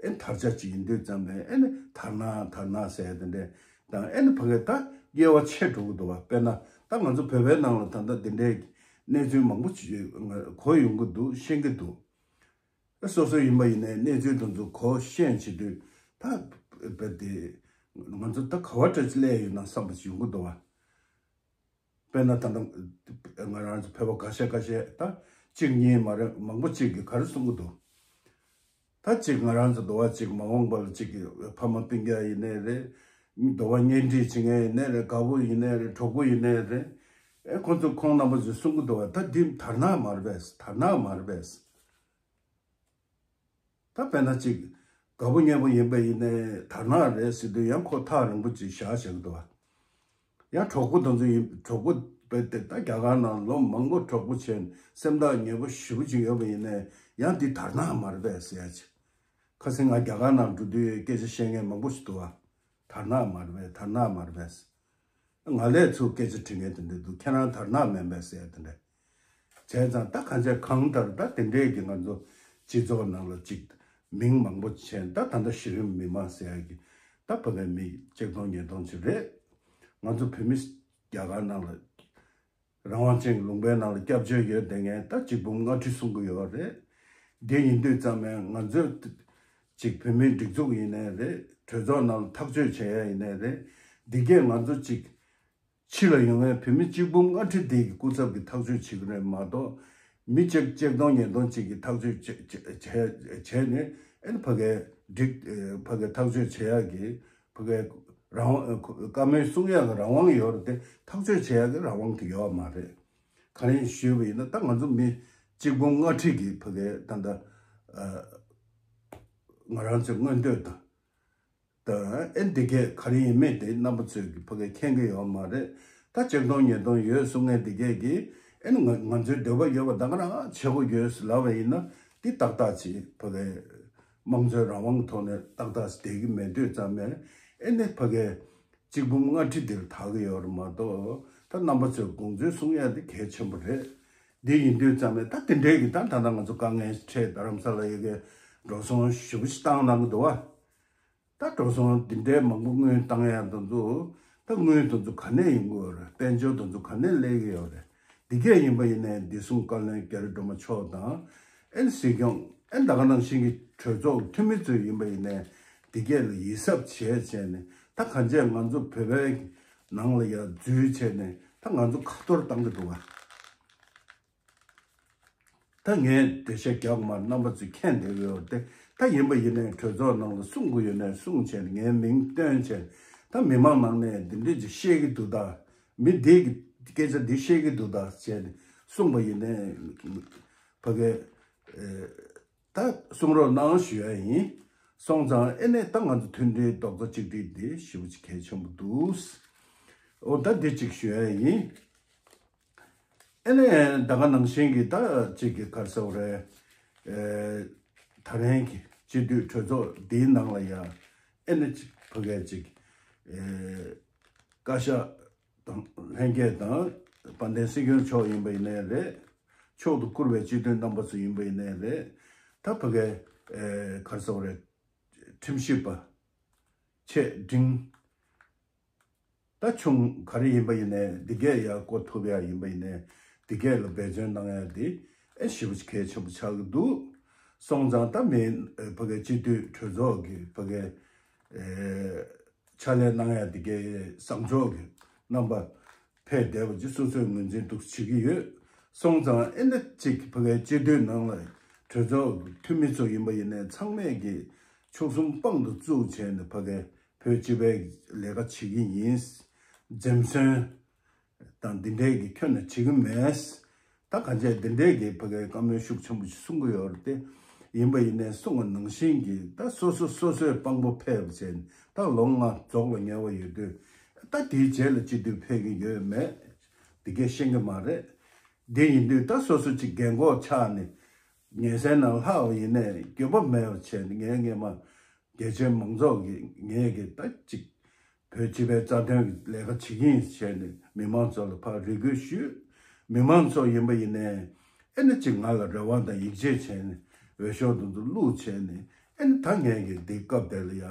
ཨེ་དར་ཆ་ཅིག་ཡིན་དུས་ཙམ་པས་ཨེ་ནི་དར་ནག་དར་ནག་ཟེར་ཡ་དེ་འདྲའི་དང་། ཨེ་ནི་ཕ་གའི་ད་དབྱེ་བ་ཕྱེ་འགྲོ་གི་འདུག་བ། དཔེར་ན་ད་ང་ཚོ་བོད་པའི་ནང་ལ་ད་ལྟ་དེ་འདྲའི་གི་གནས་ཚུལ་མང་པོ་ཅིག་གོ་ཡོང་གི་འདུག་ཤེས་ཀྱི་འདུག་སོ་སོ་ཡིན་པ་ཡིན་ནའི་གནས་ཚུལ་དེ་ཚོ་གོ་ཤེས་བྱེད་དུས་ད་རྦད་དེ་ང་ཚོ་ད་ག་བ་འདྲ་ཅིག་སླེབས་ཡོད་ན་བསམ་པ་ཅིག་ཡོང་གི་འདུག་བ། དཔེར་ན་ད་ལྟ་ང་རང་ཚོ་བོད་པ་ཁ་ཤས་ཁ་ཤས་ད་གཅིག་གཉིས་མ་རེད། མང་པོ་ཅིག་གིས་ག་རེ་གསུང་གི་འདུག་ད་ཅིག་ང་རང་ཚོ་འདུག་བ། ཅིག་མ་འོངས་པ་ལ་ཅིག་གི་ཕ་མ་སྤུན་ཀྱག་ཡིན་ནའི་རེད། འདུག་བ། གཉེན་སྒྲིག་བྱེད་མཁན་ཡིན་ནའི་རེད། དགའ་བོ་ཡིན་ནའི་རེད། གྲོགས་པོ་ཡིན་ནའི་རེད། ཨེ་ཁོང་ཚོ་ཁོང་རྣམ་པ་ཚོས་གསུང་གི་འདུག་བ། ད་འདི་དར་ནག་མ་རེད་པས། དར་ནག་མ་རེད་པས། ད་དཔེར་ན་ཅིག་དགའ་པོ་མཉེས་པོ་ཡིན་པ་ཡིན་ནའི་དར་ནག་རེད་ཟེར་དུས་ཡང་ཁོ་ཐག་རིང་པོ་ཅིག་བཞག་བཞག་གི་འདུག་བ། ཡང་གྲོགས་པོ་དེ་ཚོ་ཡིན། གྲོགས་པོ་དཔེ་དེ་ད་རྒྱ་གར་ནང་ལོ་མང་པོ་གྲོགས་པོ་བྱས་ནས་སེམས་ཐག་ཉེ་པོ་ཞེ་པོ་ཅིག་ཡོད་པ་ཡིན་ནའི་ཡང་འདི་དར་ནག་མ་རེད་པས་ཟེར་ཡ་ཅིག་ཁ་སང་ང་རྒྱ་གར་ནང་འགྲོ་དུས་སྐད་ཆ་བཤད་མཁན་མང་པོ་ཞིག་འདུག་བ། དར་ནག་མ་རེད་པས། དར་ནག་མ་རེད་པས། ང་ལས་ཚུར་སྐད་ཆ་དྲི་མཁན་དེ་འདྲ་འདུག་ཁྱེད་རང་དར་ནག་མིན་པས་ཟེར་དེ་འདྲ། བྱས་ཙང་ད་གང་བྱས་གང་ལྟར་ད་དེ་འདྲའི་གི་ང་ཚོ་སྤྱི་ཚོགས་ནང་ལ་ཅིག་མིང་མང་པོ་བྱས། ད་ད་ལྟ་གཞི་རིམ་མི་མང་ཟེར་ཡ་གི་ད་ཕ་གའི་མི་གཅིག་སྟོང་ཉིས་སྟོང་ཅིག་རེད། ང་ཚོ་བོད་མི་རྒྱ་གར་ནང་ལ་རང་དབང་ཅན་གྱི་ལུང་པའི་ནང་ལ་སྐྱབས་བཅོལ་ཡོད་བསྡད་མཁན་ད་གཅིག་འབུམ་ལྔ་ཁྲི་གསུང་གི་ཡོད་རེད། འདི་ཡིན་དུས་ཙམ་ནས་ང་ཚོས་ཅིག་བོད་མིའི་སྒྲིག་འཛུགས་ཡིན་ནའི་རེད། གྲོས་ཚོགས་ནང་ལ་ཐག་གཅོད་བྱེད་ཡ་ཡིན་ནའི་རེད། འདི་གས་ང་ཚོ་ཅིག་ཕྱི་ལ་ཡོང་བའི་བོད་མི་གཅིག་འབུམ་ལྔ་ཁྲི་དེ་གི་སྐུ་ཚབ་ཀྱི་ཐག་གཅོད་བྱེད་ཀྱི་རེད་མ་གཏོགས། མི་གཅིག་གཅིག་སྟོང་ཉིས་སྟོང་གཅིག་གི་ཐག་གཅོད་བྱེད་བྱེད་བྱེད་བྱས་ནས་ཨེ་ཕ་གའི་སྒྲིག་ཨེ་ཕ་གའི་ཐག་གཅོད་བྱེད་ཡག་གི་ཕ་གའི་རང་དབང་ཨེ་བཀའ་མོལ་གསུང་ཡག་གི་རང་དབང་ཡོད་རེད་དེ། ཐག་གཅོད་བྱེད་ཡག་གི་རང་དབང་དེ་ཡོད་མ་རེད། ག་རེ་ཞུས་པ་ཡིན་ན་ད་ང་ཚོ་མི་གཅིག་འབུམ་ལྔ་ཁྲི་གི་ཕ་གའི་ད་ལྟ་ཨ་ང་རང་ཚོའི་མངོན་འདོད་དང་། ད་ཨེ་འདི་གས་ག་རེ་ཡིན་མེད་དེ་རྣམ་པ་ཚོས་ཀྱི་ཕ་གའི་མཁྱེན་གྱི་ཡོད་མ་རེད། ད་གཅིག་སྟོང་ཉིས་སྟོང་ཡོད་གསུང་མཁན་འདི་གས་ཀྱིས་ཨེ་ང་ང་ཚོའི་འདོད་པ་ཡོད་པ་ད་ག་རང་བྱེད་དགོས་ཡོད་ཟེར་ལབ་པ་ཡིན་ན་འདི་ཏག་ཏག་ཅིག་ཕ་གའི་དམངས་གཙོའི་རང་དབང་གི་ཐོག་ནས་ཏག་ཏག་ཅིག་བསྡད་ཀྱི་མེད་དུས་ཙམ་ནས་ཨེ་ནི་ཕ་གའི་གཅིག་འབུམ་ལྔ་ཁྲི་འདིར་དར་གྱི་ཡོད་རེད་མ་གཏོགས། ད་རྣམ་པ་ཚོས་དགོངས་ཚུལ་གསུང་ཡ་འདི་གལ་ཆེན་པོ་རེད། འདི་ཡིན་དུས་ཙམ་ནས་ད་དེ་འདྲའི་གི་ད་ད་ལྟ་ང་ཚོ་དཀའ་ངལ་འཕྲད། རྡ་རམ་ས་ལ་ཡ་གི་འགྲོ་སོང་ཞེ་པོ་ཞིག་བཏང་གནང་གི་འདུག་བ། ད་འགྲོ་སོང་འདི་འདྲའི་མང་པོ་དངུལ་བཏང་ཡ་དེ་ཚོ་ད་དངུལ་དེ་ཚོ་ག་ནས་ཡོང་གི་ཡོད་རེད། དཔལ་འབྱོར་དེ་ཚོ་ག་ནས་སླེབས་ཀྱི་ཡོད་རེད། འདི་གས་ཡིན་པ་ཡིན་ནའི་བདེ་སྲུང་བཀའ་བློན་རྒྱ་རི་སྒྲོལ་མ་མཆོག་དང་། ཨེ་ནི་སྲིད་སྐྱོང་། ཨེ་ད་ག་ནང་བཞིན་གྱི་གྲོས་ཚོགས་འཐུས་མི་ཚོ་ཡིན་པ་ཡིན་ནའི་འདི་གས་ལ་ཡིད་གཟབ་བྱས་བྱས་ནས་ད་གང་བྱས་ང་ཚོ་བོད་པའི་ནང་ལ་ཡ་འཛུལ་བྱས་ནས་ད་ང་ཚོ་ཁ་གཏོར་བཏང་གི་འདུག་བ། ད་ངས་འགྲེལ་བཤད་རྒྱག་མ་རྣམ་པ་ཚོས་མཁྱེན་བསྡད་ཡོད་རེད། ད་ཡིན་པ་ཡིན་ནའི་གྲོས་ཚོགས་ནང་ལ་གསུང་དགོས་ཡོད་ནའི་གསུང་བྱས་ནས་ངའི་མིང་བཏོན་བྱས། ད་མི་མང་ནང་ནས་འདི་འདྲ་ཅིག་བཤད་ཀྱི་འདུག་ད་མི་འདི་གི་སྐད་ཆ་འདི་བཤད་ཀྱི་འདུག་ད་བྱས་ནས་གསུངས་པ་ཡིན་ནའི་ཕ་གའི་ཨེ་ད་གསུང་རོགས་གནང་ཞུ་ཡ་ཡིན། སོང་ཙང་ཨེ་ནས་ད་ང་ཚོ་མཐུན་སྒྲིལ་རྡོག་རྩ་གཅིག་སྒྲིལ་འདི་ཞེ་པོ་ཅིག་གལ་ཆེན་པོ་འདུག་འོ་ད་འདི་གཅིག་ཞུ་ཡ་ཡིན། ཨེ་ནས་ད་ག་ནང་བཞིན་གྱི་ད་གཅིག་གི་ག་རེ་ཟེར་དགོས་རེད། ཨེ་ད་རིང་གི་སྤྱི་འཐུས་གྲོས་ཚོགས་འདིའི་ནང་ལ་ཡ་ཨེ་ནས་ཅིག་ཕ་གའི་ཅིག་ཨེ་བཀའ་ཤག་དང་ལྷན་རྒྱས་དང་དཔལ་ལྡན་སྲིད་སྐྱོང་མཆོག་ཡིན་པ་ཡིན་ནའི་རེད། མཆོག་ཏུ་གུས་པའི་སྤྱི་འཐུས་རྣམ་པ་ཚོ་ཡིན་པ་ཡིན་ནའི་རེད། ད་ཕ་གའི་ཨེ་ག་རེ་ཟེར་དགོས་རེད། ཁྲིམས་ཞིབ་པ། ཆེ་འབྲིང་། ད་ཆུང་ག་རེ་ཡིན་པ་ཡིན་ནའི་འདི་གས་ཡར་བསྐོ་ཐུབ་ཡ་ཡིན་པ་ཡིན་ནའི་འདི་གས་ལ་འབད་བརྩོན་གནང་ཡ་འདི་ཨེ་ཞེ་པོ་ཅིག་གལ་ཆེན་པོ་ཆགས་ཀྱི་འདུག་སོང་ཙང་ད་མི་ཨེ་ཕ་གའི་སྤྱི་འཐུས་གྲོས་ཚོགས་ཀྱི་ཕ་གའི་ཨེ་ཕྱག་ལས་གནང་ཡ་འདི་གའི་བཟང་ཕྱོགས་ཀྱི་རྣམ་པ་ཕེབས་བསྡད་པ་ཅིག་སོ་སོས་ངོས་འཛིན་འདུག་བྱེད་ཀྱི་ཡོད། སོང་ཙང་ཨེ་འདི་ཅིག་ཕ་གའི་སྤྱི་འཐུས་ནང་ལ་གྲོས་ཚོགས་འཐུས་མི་ཚོ་ཡིན་པ་ཡིན་ནའི་ཚང་མས་ཀྱི་ཕྱོགས་གསུམ་དཔང་དུ་བཙུགས་བྱས་ནས་ཕ་གའི་བོད་སྤྱི་པའི་ལས་ཀ་བྱེད་ཀྱི་ཡིན། འཛེམ་ཟོན་དང་འདི་འདྲའི་གི་ཁྱོན་ནས་བྱེད་ཀྱི་མེད། ད་གང་བྱས་འདི་འདྲའི་གི་ཕ་གའི་བཀའ་མོལ་ཤུགས་ཆེན་པོ་ཞིག་གསུང་གི་ཡོད་རེད་དེ། ཡིན་པ་ཡིན་ནའི་གསུངས་པ་ནང་བཞིན་གྱི་ད་སོ་སོ་སོ་སོའི་དཔང་པོ་ཕེབས་བྱས་ནས་ད་ལོ་ལྔ་རྫོགས་ལ་ཉེ་བ་ཡོད་དུས། ད་དེའི་རྗེས་ལ་སྤྱི་འཐུས་ཕེབས་ཀྱི་ཡོད་མེད་དེ་གས་ཤེས་ཀྱི་མ་རེད། དེ་ཡིན་དུས་ད་སོ་སོ་ཅིག་རྒན་གོག་ཆགས་ནས་ཉལ་སའི་ནང་ལྷག་པ་ཡིན་ནའི་འགྱོད་པ་མེད་པ་བྱས་ནས། ངས་སྔས་མ་རྒྱ་ཆེའི་མང་ཚོགས་ཀྱི་ངས་ཀྱི་ད་ཅིག་བོད་སྤྱི་པའི་རྩ་དོན་གྱི་ལས་ཀ་བྱེད་ཀྱི་ཡིན་བྱས་ནས་མི་མང་ཚོ་ལ་ཕར་རེ་སྐུལ་ཞུས། མི་མང་ཚོ་ཡིན་པ་ཡིན་ནའི་ཨེ་ནི་ཅིག་ང་ལ་རེ་བ་དང་ཡིད་ཆེས་བྱས་ནས་འོས་ཤོག་དེ་ཚོ་བླུགས་བྱས་ནས། ཨེ་ནི་ད་ངས་ཀྱི་འདི་སྐབས་དེ་ལ་ཡ་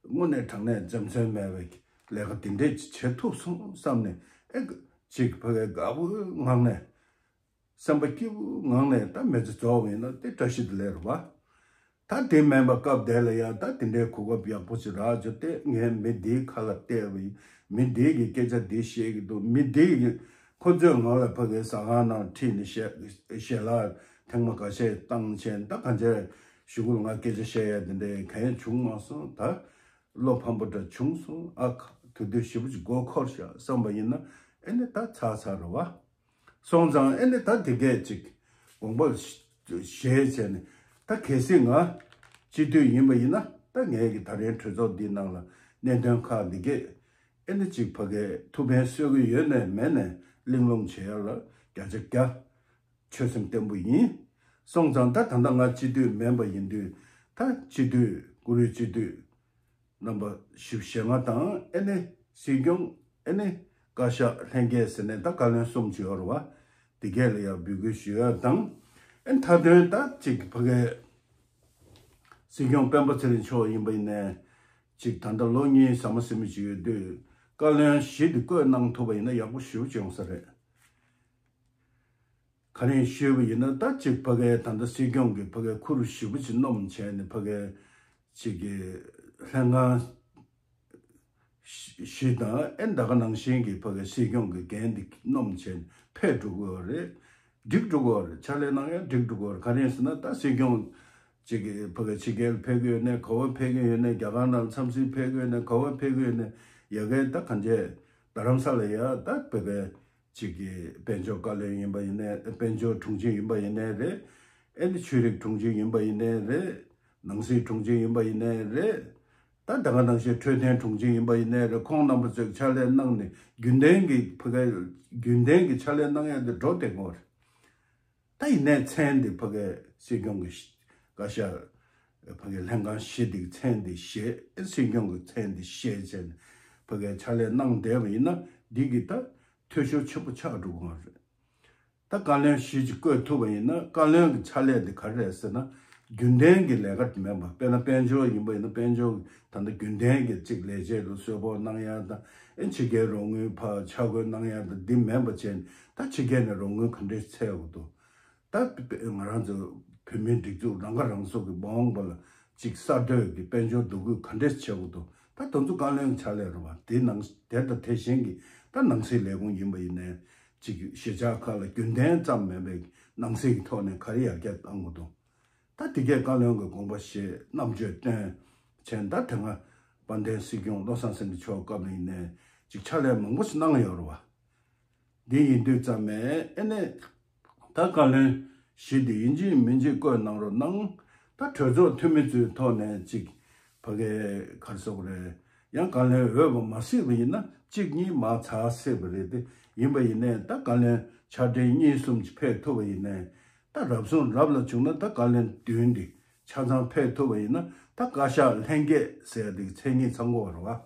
དངོས་གནས་དྲང་གནས་འཇམ་ཚོན་མེད་པའི་ལས་ཀ་དེ་འདྲས་ཅིག་བྱེད་ཐུབ་སོང་བསམ་ནས། ཨེ་ཅིག་ཕ་གའི་དགའ་པོའི་ངང་ནས། སེམས་པ་སྐྱིད་པོའི་ངང་ནས་ད་མི་ཚེ་རྫོགས་པ་ཡིན་ན་དེ་བཀྲ་ཤིས་བདེ་ལེགས་རེད་བ། ད་དེ་མིན་པ་སྐབས་དེ་ལ་ཡང་ད་དེ་འདྲའི་གོ་སྐབས་ཡག་པོ་ཅིག་རག་བྱུང་སྟེ། ངས་མི་འདིའི་ཁ་ལ་བལྟས་པ་ཡིན། མི་འདིའི་གི་སྐད་ཆ་འདི་བཤད་ཀྱི་འདུག་མི་འདིའི་གི་ཁོ་ཚོས་ང་ལ་ཕ་གིའི་ཟ་ཁང་ནང་ཁྲིད་ནས་ཞལ་ཞལ་ལག་ཐེངས་མ་འགའ་ཤས་བཏང་བྱས། ད་གང་བྱས་གཞུག་གུ་ལ་ང་སྐད་ཆ་བཤད་ཡ་དེ་འདྲའི་གང་ཡང་བྱུང་མ་སོང་། ད་བློ་ཕམ་པོ་འདྲ་བྱུང་སོང་། ཨ་ཁ་དེ་དུས་ཞེ་པོ་ཅིག་མགོ་འཁོར་ཤག་བསམ་པ་ཡིན་ན། ཨེ་ནི་ད་ཚར་ཚར་རེད་བ། སོང་ཙང་ཨེ་ནི་ད་དེ་གས་ཅིག་དགོངས་པ་བཞེས་བྱས་ནས། ད་གལ་སྲིད་ང་སྤྱི་འཐུས་ཡིན་པ་ཡིན་ན། ད་ངས་ཀྱི་ད་རིང་གྲོས་ཚོགས་འདིའི་ནང་ལ་གནད་དོན་ཁག་འདི་གས་ཨེ་ནི་ཅིག་ཕ་གའི་ཐུགས་ཕན་གསོས་ཀྱི་ཡོད་ནའི་མེད་ནའི་གླེང་སློང་བྱེད་ཡ་ལ་བརྒྱ་ཆ་བརྒྱ་ཆོད་སེམས་བརྟན་པོ་ཡིན། སོང་ཙང་ད་ད་ལྟ་ང་སྤྱི་འཐུས་མིན་པ་ཡིན་དུས། ད་སྤྱི་འཐུས་བཀུར་འོས་སྤྱི་འཐུས་རྣམ་པ་བཞི་བཅུ་ཞེ་ལྔ་དང་། ཨེ་ནི་སྲིད་སྐྱོང་། ཨེ་ནི་བཀའ་ཤག་ལྷན་རྒྱས་ཟེར་ནས་ད་བཀའ་བློན་གསུམ་ཅིག་ཡོད་རེད་བ། དེ་གས་ལ་ཡང་འབོད་སྐུལ་ཞུ་ཡ་དང་། ཨེ་ནི་མཐའ་དོན་ད་ཅིག་ཕ་གའི་སྲིད་སྐྱོང་སྤེན་པ་ཚེ་རིང་མཆོག་ཡིན་པ་ཡིན་ནའི་ཅིག་ད་ལྟ་ལོ་གཉིས་ཟ་མ་ཟིན་པ་ཅིག་ཡོད་དུས། བཀའ་བློན་བཞི་དེ་བསྐོས་གནང་ཐུབ་པ་ཡིན་ན་ཡག་པོ་ཞེ་པོ་ཅིག་ཡོང་ས་རེད། ག་རེ་ཞུས་པ་ཡིན་ན། ད་ཅིག་ཕ་གའི་ད་ལྟ་སྲིད་སྐྱོང་གི་ཕ་གའི་ཁུར་ཞེ་པོ་ཅིག་སྣོམ་བྱས་ནས། ཕ་གའི་ཅིག་གི་ལྷན་ཁང་བཞི་དང་། ཨེ་ད་ག་ནང་བཞིན་གྱི་ཕ་གའི་སྲིད་སྐྱོང་གི་འགན་འདི་སྣོམ་བྱས་ནས་ཕེབས་འགྲོ་གི་ཡོད་རེད། འགྲིག་འགྲོ་གི་ཡོད་རེད། ཕྱག་ལས་གནང་ཡ་འགྲིག་འགྲོ་གི་ཡོད་རེད། ག་རེ་ཡིན་ཟེར་ན། ད་སྲིད་སྐྱོང་ཅིག་གི་ཕ་གའི་ཕྱི་རྒྱལ་ཕེབས་ཀྱི་ཡོད་ནའི་ག་བ་ཕེབས་ཀྱི་ཡོད་ནའི། རྒྱ་གར་ནང་འཚམས་གཟིགས་ཕེབས་ཀྱི་ཡོད་ནའི་ག་བ་ཕེབས་ཀྱི་ཡོད་ནའི། ཡ་གའི་ད་གང་བྱས་རྡ་རམ་ས་ལ་ཡ་ད་ཕ་གའི་ཅིག་གི་དཔལ་འབྱོར་བཀའ་བློན་ཡིན་པ་ཡིན་ནའི། དཔལ་འབྱོར་དྲུང་ཆེ་ཡིན་པ་ཡིན་ནའི་རེད། ཨེ་ནི་ཆོས་རིག་དྲུང་ཆེ་ཡིན་པ་ཡིན་ནའི་རེད། ནང་སྲིད་དྲུང་ཆེ་ཡིན་པ་ཡིན་ནའི་རེད། ད་ད་ག་ནང་བཞིན་འཕྲོད་བསྟེན་དྲུང་ཆེ་ཡིན་པ་ཡིན་ནའི་རེད། ཁོང་རྣམ་པ་ཚོས་ཕྱག་ལས་གནང་ནས་རྒྱུན་ལྡན་གྱི་ཕ་གའི་རྒྱུན་ལྡན་གྱི་ཕྱག་ལས་གནང་ཡ་དེ་འགྲོ་བསྡད་ཀྱི་ཡོད་རེད། ད་ཡིན་ནའི་མཚན་འདི་ཕ་གའི་སྲིད་སྐྱོང་གི་བཀའ་ཤག་ཕ་གའི་ལྷན་ཁང་བཞི་འདི་མཚན་འདི་བཞེས། སྲིད་སྐྱོང་གི་མཚན་འདི་བཞེས་བྱས་ནས་ཕ་གའི་ཕྱག་ལས་གནང་བསྡད་པ་ཡིན་ན། འདི་གི་ད་འཐུས་ཤོར་ཆེན་པོ་ཆགས་འགྲོ་གི་ཡོད་རེད། ད་བཀའ་བློན་བཞི་ཅིག་བསྐོས་ཐུབ་པ་ཡིན་ན། བཀའ་བློན་གྱི་ཕྱག་ལས་འདི་ག་རེ་རེད་ཟེར་ན། རྒྱུན་ལྡན་གྱི་ལས་ཀ་མིན་པ། དཔེར་ན་དཔལ་འབྱོར་ཡིན་པ་ཡིན་ན། དཔལ་འབྱོར་ད་ལྟ་རྒྱུན་ལྡན་གྱི་ཅིག་ལས་བྱེད་ལ་གསོལ་ཕོགས་གནང་ཡ་དང་། ཨེ་ཕྱི་རྒྱལ་རོགས་དངུལ་ཕར་ཆ་བགོས་གནང་ཡ་དང་། འདི་མིན་པ་བྱས་ནས་ད་ཕྱི་རྒྱལ་ནས་རོགས་དངུལ་ག་འདྲས་འཚོལ་དགོས་འདུག་ད་ང་རང་ཚོ་བོད་མིའི་སྒྲིག་འཛུགས་རང་ཁ་རང་གསོ་གི་མ་འོངས་པ་ལ་ཅིག་གསར་གཏོད་ཀྱི་དཔལ་འབྱོར་འདུ་འགོད་ག་འདྲས་བྱེད་དགོས་འདུག་ད་དེ་ཚོ་བཀའ་བློན་གྱི་ཕྱག་ལས་རེད་བ། དེ་ནང་དེ་དང་དེ་བཞིན་གྱི་ད་ནང་སྲིད་ལས་ཁུངས་ཡིན་པ་ཡིན་ནའི། ཅིག་གཞིས་ཆགས་ཁག་ལ་རྒྱུན་ལྡན་ཙམ་མིན་པའི་ནང་སྲིད་ཀྱི་ཐོག་ནས་ག་རེ་ཡར་རྒྱས་གཏང་དགོས་འདུག་ད་དེ་གས་བཀའ་བློན་གྱི་དགོངས་པ་བཞེས། རྣམ་དཔྱོད་བཏོན་བྱས། ད་དེ་སྔ་དཔལ་ལྡན་སྲིད་སྐྱོང་བློ་བཟང་སེང་གེ་མཆོག་སྐབས་ལ་ཡིན་ནའི་ཅིག་ཕྱག་ལས་མང་པོ་ཞིག་གནང་ཡོད་རེད་བ། འདི་ཡིན་དུས་ཙམ་མས། ཨེ་ནས་ད་བཀའ་བློན་བཞི་འདི་ཡིན་གཅིག་མིན་གཅིག་བསྐོས་གནང་རོགས་གནང་། ད་གྲོས་ཚོགས་འཐུས་མི་ཚོའི་ཐོག་ནས་ཅིག་ཕ་གའི་ག་རེ་ཟེར་དགོས་རེད། ཡང་བཀའ་བློན་འོས་པ་མ་སྲིད་པ་ཡིན་ན་གཅིག་གཉིས་མར་ཚར་སྲིད་པ་རེད་དེ། ཡིན་པ་ཡིན་ནའི་ད་བཀའ་བློན་ཕྱག་སྦྲེལ་གཉིས་གསུམ་ཅིག་ཕེབས་ཐུབ་པ་ཡིན་ནའི། ད་རབ་བྱུང་རབ་ལ་བྱུང་ན་ད་བཀའ་བློན་བདུན་འདི་ཆ་ཚང་ཕེབས་ཐུབ་པ་ཡིན་ན། ད་བཀའ་ཤག་ལྷན་རྒྱས་ཟེར་ཡ་འདི་མཚན་ཉིད་ཚང་དགོས་པ་རེད་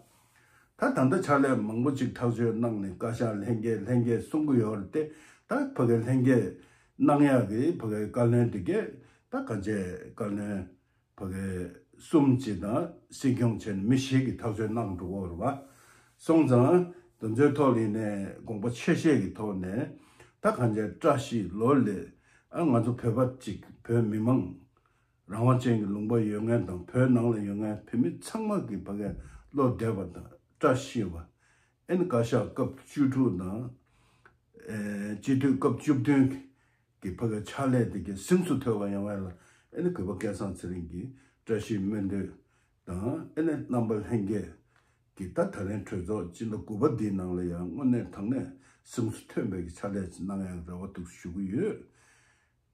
བ། ད་ད་ལྟ་ཕྱག་ལས་མང་པོ་ཅིག་ཐག་གཅོད་གནང་ནས་བཀའ་ཤག་ལྷན་རྒྱས་ལྷན་རྒྱས་གསུང་གི་ཡོད་རེད་དེ། ད་ཕ་གའི་ལྷན་རྒྱས་གནང་ཡག་གི་ཕ་གའི་བཀའ་བློན་དེ་གས་ད་ག་འཇའི་བཀའ་བློན་ཕ་གའི་གསུམ་ཅིག་དང་སྲིད་སྐྱོང་བྱས་ནས་མི་བཞི་གིས་ཐག་གཅོད་གནང་འགྲོ་གི་ཡོད་རེད་བ། སོང་ཙང་དེ་ཚོའི་ཐོག་ལ་ཡིན་ནའི་དགོངས་པ་ཆེ་བཞེས་ཀྱི་ཐོག་ནས། ད་ག་འཇའི་བཀྲ་ཤིས་ལོ་ལེགས། ཨ་ང་ཚོ་བོད་པ་ཅིག་བོད་མི་མང་རང་དབང་ཅན་གྱི་ལུང་པ་ཡོད་མཁན་དང་། བོད་ནང་ལ་ཡོད་མཁན་བོད་མི་ཚང་མ་གི་ཕ་གའི་བློ་བདེ་བ་དང་བཀྲ་ཤིས་པ། ཨེ་ནི་བཀའ་ཤག་སྐབས་བཅུ་དྲུག་དང་། ཨེ་སྤྱི་འཐུས་སྐབས་བཅུ་བདུན་གྱི་ཕ་གའི་ཕྱག་ལས་དེ་གའི་གཟེངས་སུ་ཐོན་པ་ཡོང་བ་ལ། ཨེ་ནི་གུས་པ་སྐལ་བཟང་ཚེ་རིང་གིས་བཀྲ་ཤིས་སྨོན་འདུན་དང་། ཨེ་ནི་རྣམ་པ་ལྷན་རྒྱས་ཀྱིས་ད་ད་རིང་གྲོས་ཚོགས་སྤྱི་ཟླ་དགུ་པ་འདིའི་ནང་ལ་ཡང་དངོས་གནས་དྲང་གནས་གཟེངས་སུ་ཐོན་པའི་ཕྱག་ལས་ཅིག་གནང་ཡག་རེ་བ་འདུག་ཞུ་གི་ཡོད།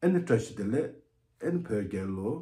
ཨེ་ནི་བཀྲ་ཤིས་བདེ་ལེགས། ཨེ་ནི་བོད་རྒྱལ་ལོ།